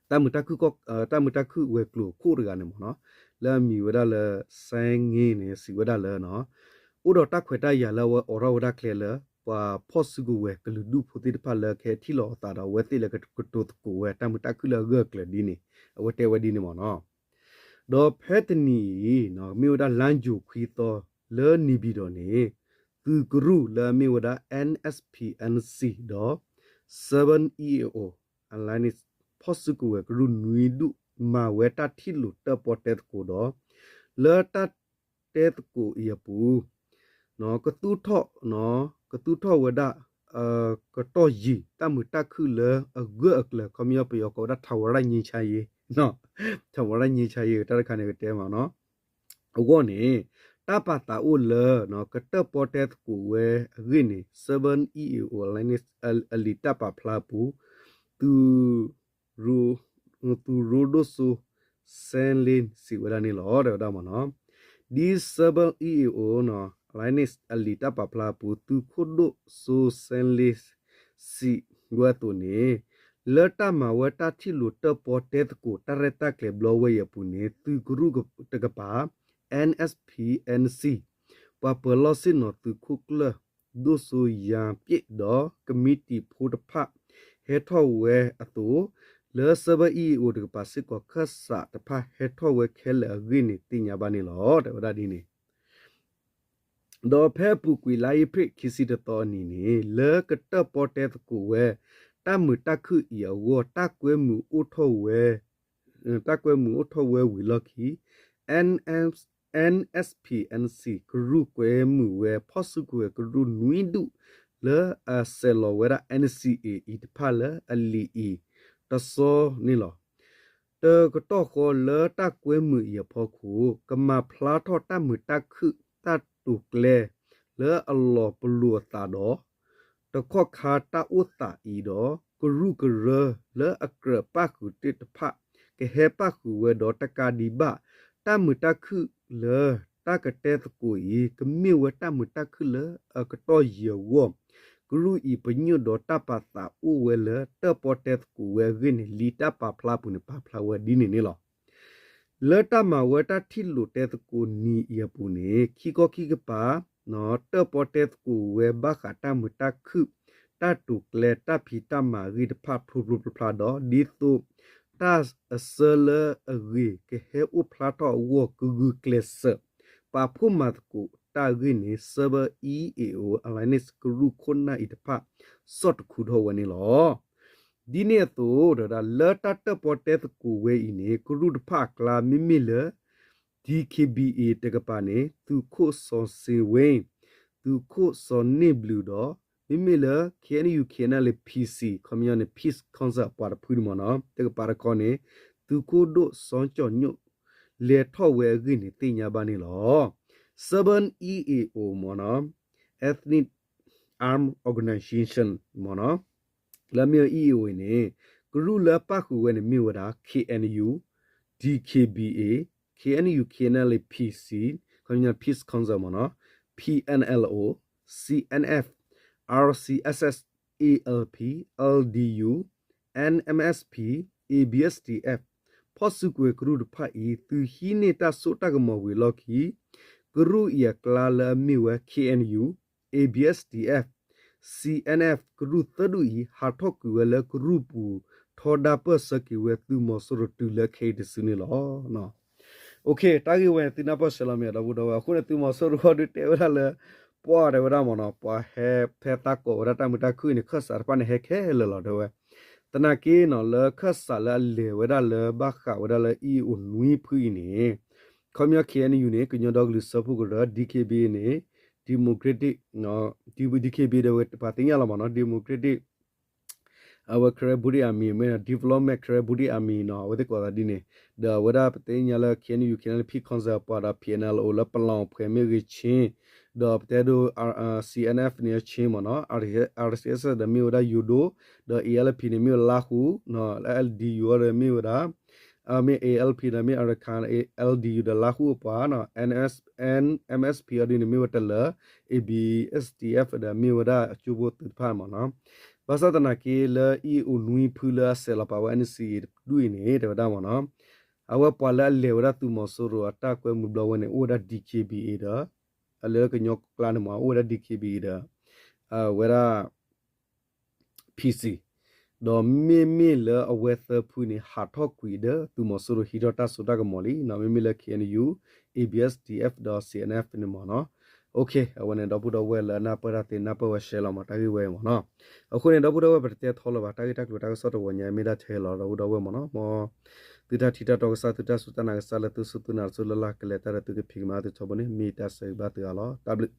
တၢ်မုာ်တၢ်ခုၣ် တၢ်မုာ်တၢ်ခုၣ်ဝဲၤကျိၤခိၣ်တဂၤန့ၣ်မ့ၢ်နီၤ, လၢအမံၤဝဲဒၣ်လၢ စဲင့ၣ် န့ၣ် စံးဝဲဒၣ်လၢ အိၣ်ဒီးတၢ်ခွဲးတၢ်ယာ်လၢအဝဲအိးထီၣ်ဝဲဒၣ်ကျဲလၢ ပှၤဖီၣ်စုကဝဲၤကလုာ်ဒူၣ်ဖိသ့ၣ်တဖၣ်လၢကဟဲထံၣ်လိာ်အသးဒီးအဝဲသ့ၣ်လၢကကတိၤသကိးဝဲတၢ်မုာ်တၢ်ခုၣ်လၢအဂၢၢ်အကျၢၤဒ်န့ၣ် အဝဲတဲဝဲဒ်န့ၣ်မ့ၢ်နီၤ. ဒီးဖဲတနံၤအံၤ မ့ၢ်ဝဲဒၣ်လါယူၤခွံသီလၢ နေပြည်တော် န့ၣ် သုးကရူၢ်လၢအမ့ၢ်ဝဲဒၣ် N S P N C ဒီး Serbian E A O Alliance ဖီၣ်စုကဝဲၤကရူၢ်နွံဒူၣ် မၤဝဲတၢ်ထံၣ်လိာ်တၢၣ်ပီၣ်တဲသကိးဒီး လၢတၢ်တဲသကိးအံၤအပူၤ ကသူၣ်ထီၣ် ကသူၣ်ထီၣ်ဝဲဒၣ် ကတီၢ်ယံာ်တၢ်မုာ်တၢ်ခုၣ်လၢအဂၢၢ်အကျၢၤ ခီပညီပယီၤကိးဝဲဒၣ် ထာဝရငြိမ်းချမ်းရေး ထာဝရငြိမ်းချမ်းရေး တၢ်တခါန့ၣ်ကတဲမ့ၢ်နီၤ အဂီၢ်န့ၣ် တၢ်ပာ်သးအိၣ်လၢ ကတၢၣ်ပီၣ်တဲသကိးဝဲအဂ့ၢ်န့ၣ် Serbian E A O Alliance အလံာ်တၢ်ပာ်ဖျါအပူၤ သုး သုးရိဒိၣ်စိ စဲလ့ စံးဝဲဒၣ်န့ၣ်လီၤ တဲဝဲဒၣ်မ့ၢ်နီၤ. ဒ် Serbian E A O Alliance အလံာ်တၢ်ပာ်ဖျါအပူၤ သုးခိၣ်ဒိၣ်စိ စဲလ့ စံးဝဲအသိးန့ၣ် လၢတၢ်မၤဝဲတၢ်ထံၣ်လိာ်တၢၣ်ပီၣ်တဲသကိးတၢ်ရဲၣ်တၢ်ကျဲၤဘျီဝဲအံၤအပူၤန့ၣ် သုးကရူၢ်တကပၤ N S P N C ပှၤပၢၤလီၢ်ဆ့ၣ်နီၤသုးခိၣ်ကျၢၢ် ဒိၣ်စိယါပျ့ၣ်ဒီးကမံးတံာ်ဖိတဖၣ် ဟဲထီၣ်ဝဲအသိး လၢ Serbian E A O တကပၤစ့ၢ်ကီး ခၢၣ်စးတဖၣ်ဟဲထီၣ်ဝဲခဲလၢာ်အဂ့ၢ်န့ၣ် သ့ၣ်ညါဘၣ်န့ၣ်လီၤ တဲဝဲဒၣ်ဒ်န့ၣ် ဒီးဖဲအပူၤကွံာ်လါအ့ဖြ့ၣ်ခံဆံတသီအနံၤန့ၣ် လၢကတၢၣ်ပီၣ်တဲသကိးဝဲ တၢ်မုာ်တၢ်ခုၣ်အံၤအဂီၢ် တၢ်ကွဲမုာ်အိၣ်ထီၣ်ဝဲ တၢ်ကွဲမုာ်အိၣ်ထီၣ်ဝဲဝံၤလီၢ်ခံ N S P N C ကရူၢ်ကွဲမုာ်ဝဲဖီၣ်စုကဝဲၤကရူၢ်နွံဒူၣ် လၢအဆဲးလီၤဝဲဒၣ် N C A အံၤတဖၣ်လၢအလံာ်အံၤ တစီန့ၣ်လီၤ. တကတီၢ်ဃီလၢတၢ်ကွဲမုာ်အံၤအဖီခိၣ် ကမၤဖျါထီၣ်တၢ်မုာ်တၢ်ခုၣ်တၢ်တိာ်ကျဲၤ လၢအလီၤပလိာ်အသးဒီး တခီၣ်ခါတၢ်အိၣ်သးအံၤဒီး ကရူၢ်ကရၢလၢအကြၢးပၣ်ဃုာ်သ့ၣ်တဖၣ် ကဟဲပၣ်ဃုာ်ဝဲဒီးတကးဒံးဘၣ် တၢ်မုာ်တၢ်ခုၣ်လၢတၢ်ကတဲသကိးအံၤ ကမ့ၢ်ဝဲတၢ်မုာ်တၢ်ခုၣ်လၢအကတီၢ်ယံာ်အဂီၢ် ကရူၢ်အံၤပညိၣ်ဒီးတၢ်ပာ်သးအိၣ်ဝဲလၢတၢၣ်ပီၣ်တဲသကိးဝဲအဂ့ၢ်န့ၣ် လံာ်တၢ်ပာ်ဖျါအပူၤန့ၣ် ပာ်ဖျါဝဲဒ်န့ၣ်န့ၣ်လီၤ. လၢတၢ်မၤဝဲတၢ်ထံၣ်လိာ်တဲသကိးနံၤအံၤအပူၤန့ၣ် ခံခီခံကပၤ တၢၣ်ပီၣ်တဲသကိးဝဲဘၣ်ဃးတၢ်မုာ်တၢ်ခုၣ် တၢ်တိာ်ကျဲၤ တၢ်ဖံးတၢ်မၤအဂ့ၢ်တဖၣ်ဖျိဖျိဖျါဖျါဒီး ဒ်သိး တၢ်အစၢလၢအဂ့ၤကဟဲအိၣ်ဖျါထီၣ်အဂီၢ် ကဂုာ်ကျဲးစၢး ပာ်ဖှိၣ်မၤသကိးတၢ်အဂ့ၢ်န့ၣ် Serbian E A O Alliance ကရူၢ်ခိၣ်နၢ်အံၤတဖၣ် စိာ်တခူထီၣ်ဝဲန့ၣ်လီၤ. ဒ်န့ၣ်အသိး တဲဝဲဒၣ် လၢတၢ်တၢၣ်ပီၣ်တဲသကိးဝဲအံၤန့ၣ် ကရူၢ်တဖၣ်အကျါ မ့မ့ၢ်လၢ D K B A တကပၤန့ၣ် သုးခိၣ်စီၤစ့ဝ့ သုးခိၣ်စီၤန့ၢ်ဘျုးဒီး မ့မ့ၢ်လၢ K N U K N L A P C ခီပညီန့ၣ် Peace Council အပှၤတဖုန့ၣ်မ့ၢ်နီၤ တကပၤတခီန့ၣ် သုးခိၣ်ဒိၣ်စီၤကၠီၣ်ညိၣ် လဲၤထီၣ်ဝဲအဂ့ၢ်န့ၣ်သ့ၣ်ညါဘၣ်န့ၣ်လီၤ. Seven E A O မ့ၢ်နီၤ, Ethnic Armed Organization မ့ၢ်နီၤ, လၢအမ့ၢ်ဝဲ E A O အံၤန့ၣ် ကရူၢ်လၢပၣ်ဃုာ်ဝဲန့ၣ်မ့ၢ်ဝဲဒၣ် K N U, D K B A, K N U K N L A P C, Kanyana Peace Council မ့ၢ်နီၤ, P N L O, C N F, R C S S, A L P, L D U, N M S P, A B S D F ဖီၣ်စုကဝဲၤကရူၢ်တဖၣ်အံၤ သုးဟံးန့ၢ်တၢ်စိတၢ်ကမီၤဝံၤအလီၢ်ခံ ကရူၢ်အံၤအကျါလၢအမ့ၢ်ဝဲ K N U, A B S D F, C N F ကရူၢ်သၢဒူၣ်အံၤ ဟးထီၣ်ကွံာ်ဝဲလၢကရူၢ်ပူၤ ထီဒါပၢၢ်ဆၢက့ၤဝဲသုးမီၤစိရိၤတုၤလၢခဲအံၤတစုန့ၣ်လီၤ. တၢ်ဂ့ၢ်ဝဲန့ၣ် သုနၢ်ပၢၢ်ဆၢလီၤမ့ၢ်ဒီပုၢ်ဒီဝဲၢ်, အဃိန့ၣ် သုးမီၤစိရိၤဒုးတဲဝဲဒၣ်လၢ ပှၤတဲဝဲဒၣ်မ့ၢ်နီၤ, ပှၤဟဲဖဲသးကိးဝဲဒၣ်တၢ်မုာ်တၢ်ခုၣ်အံၤန့ၣ် ခၢၣ်စးတဖၣ်န့ၣ် ဟဲခဲလၢာ်လီၤ တဲဝဲ. သနာ်က့နီၤ လၢခၢၣ်စးလၢအလဲၤဝဲဒၣ်လၢဘၣ်ဃးဝဲဒၣ်လၢ E A O နွံဖုအံၤန့ၣ် ခီပညီ K N U န့ၣ် ကညီဒီကလုာ်စၢဖှိၣ်ကရၢ, D K B A န့ၣ် Democratic, D K B A ဒီးပှၤသ့ၣ်ညါလီၤမ့ၢ်နီၤ, Democratic အဝဲ Karen Body Army မ့ၢ် Development Karen Body Army နီၤ, အဝဲသ့ၣ်ကိးသးဒ်န့ၣ်, ဒီးအဝဲဒၣ်ပသ့ၣ်ညါလၢ K N U, K N L A Peace Council ပှၤဒီး P N L O လၢပလီၢ်ဖှဲးမ့ၢ်ဂ့ၤ Chin, ဒီးပတဲဒိ C N F န့ၣ် Chin မ့ၢ်နီၤ, R C S S ဒီးမ့ၢ်ဝဲဒၣ်ယိၤဒိၣ်, ဒီး A L P န့ၣ်မ့ၢ်ဝဲလါဃူ, L D U ဒီးမ့ၢ်ဝဲဒၣ် မ့ၢ် A L P ဒီးမ့ၢ် Arakan, L D U ဒီးလါဃူအပှၤနီၤ, N M S P အီၤဒ်န့ၣ်မ့ၢ်ဝဲတလၢၤ, A B S D F ဒီးမ့ၢ်ဝဲဒၣ်အကၠိဖိသုးတဖၣ်မ့ၢ်နီၤ. ဘၣ်ဆၣ်သနာ်က့လၢ E A O နွံဖုလၢအဆဲးလီၤပာ်ဝဲ N C A တဒူၣ်အံၤန့ၣ် တဲဝဲဒၣ်မ့ၢ်နီၤ, အဝဲပှၤလၢအလဲၤဝဲဒၣ်သုးမီၤစိရိၤအတၢ်ကွဲမုာ်ဘျီဝဲန့ၣ် အိၣ်ဝဲဒၣ် D K B A ဒီး လၢကညီကျါန့ၣ်မ့ၢ် အိၣ်ဝဲဒၣ် D K B A ဒီး အဝဲဒၣ် P C, ဒီးမ့မ့ၢ်လၢအဝဲသၢဖုန့ၣ် ဟးထီၣ်ကွံာ်ဒီး သုးမီၤစိရိၤဟံးထီၣ်တၢ်စိတၢ်ကမီၤလံနီၤ, မ့မ့ၢ်လၢ K N U, A B S D F ဒီး C N F န့ၣ်မ့ၢ်နီၤ. အဝဲန့ၣ် ဒီပုၢ်ဒီဝဲၢ်လၢအနၢ်ပၢၢ်တၢ်သ့ၣ် နၢ်ပၢၢ်ဝဲရှဲလီၤမး တၢ်ဂ့ၢ်ဝဲအံၤမ့ၢ်နီၤ. အဃိန့ၣ် ဒီပုၢ်ဒီဝဲၢ် ပတတဲထီလၢၤဘၣ်, တၢ်ဂ့ၢ်တၢ်ကျိၤတၢ်ကစီၣ်တဝီညါ မ့ၢ်ဒၣ်ထဲလီၤ ဒီပုၢ်ဒီဝဲၢ်မ့ၢ်နီၤ. မ်သုတၢ်ထံၣ်တၢ်တီကစၢ် သုတၢ်စူၢ်တၢ်နာ်ကစၢ်လၢသုစူၢ်သုနာ်တစိၢ်လၢ်လၢ်ကလဲၤတၢ်ဒီးသုကဖံးကမၤသုထီဘိန့ၣ် မ့ၢ်တၢ်ဆၢဂ့ၤဘၣ်သုအါလီၤ. တၢ်ဘျုး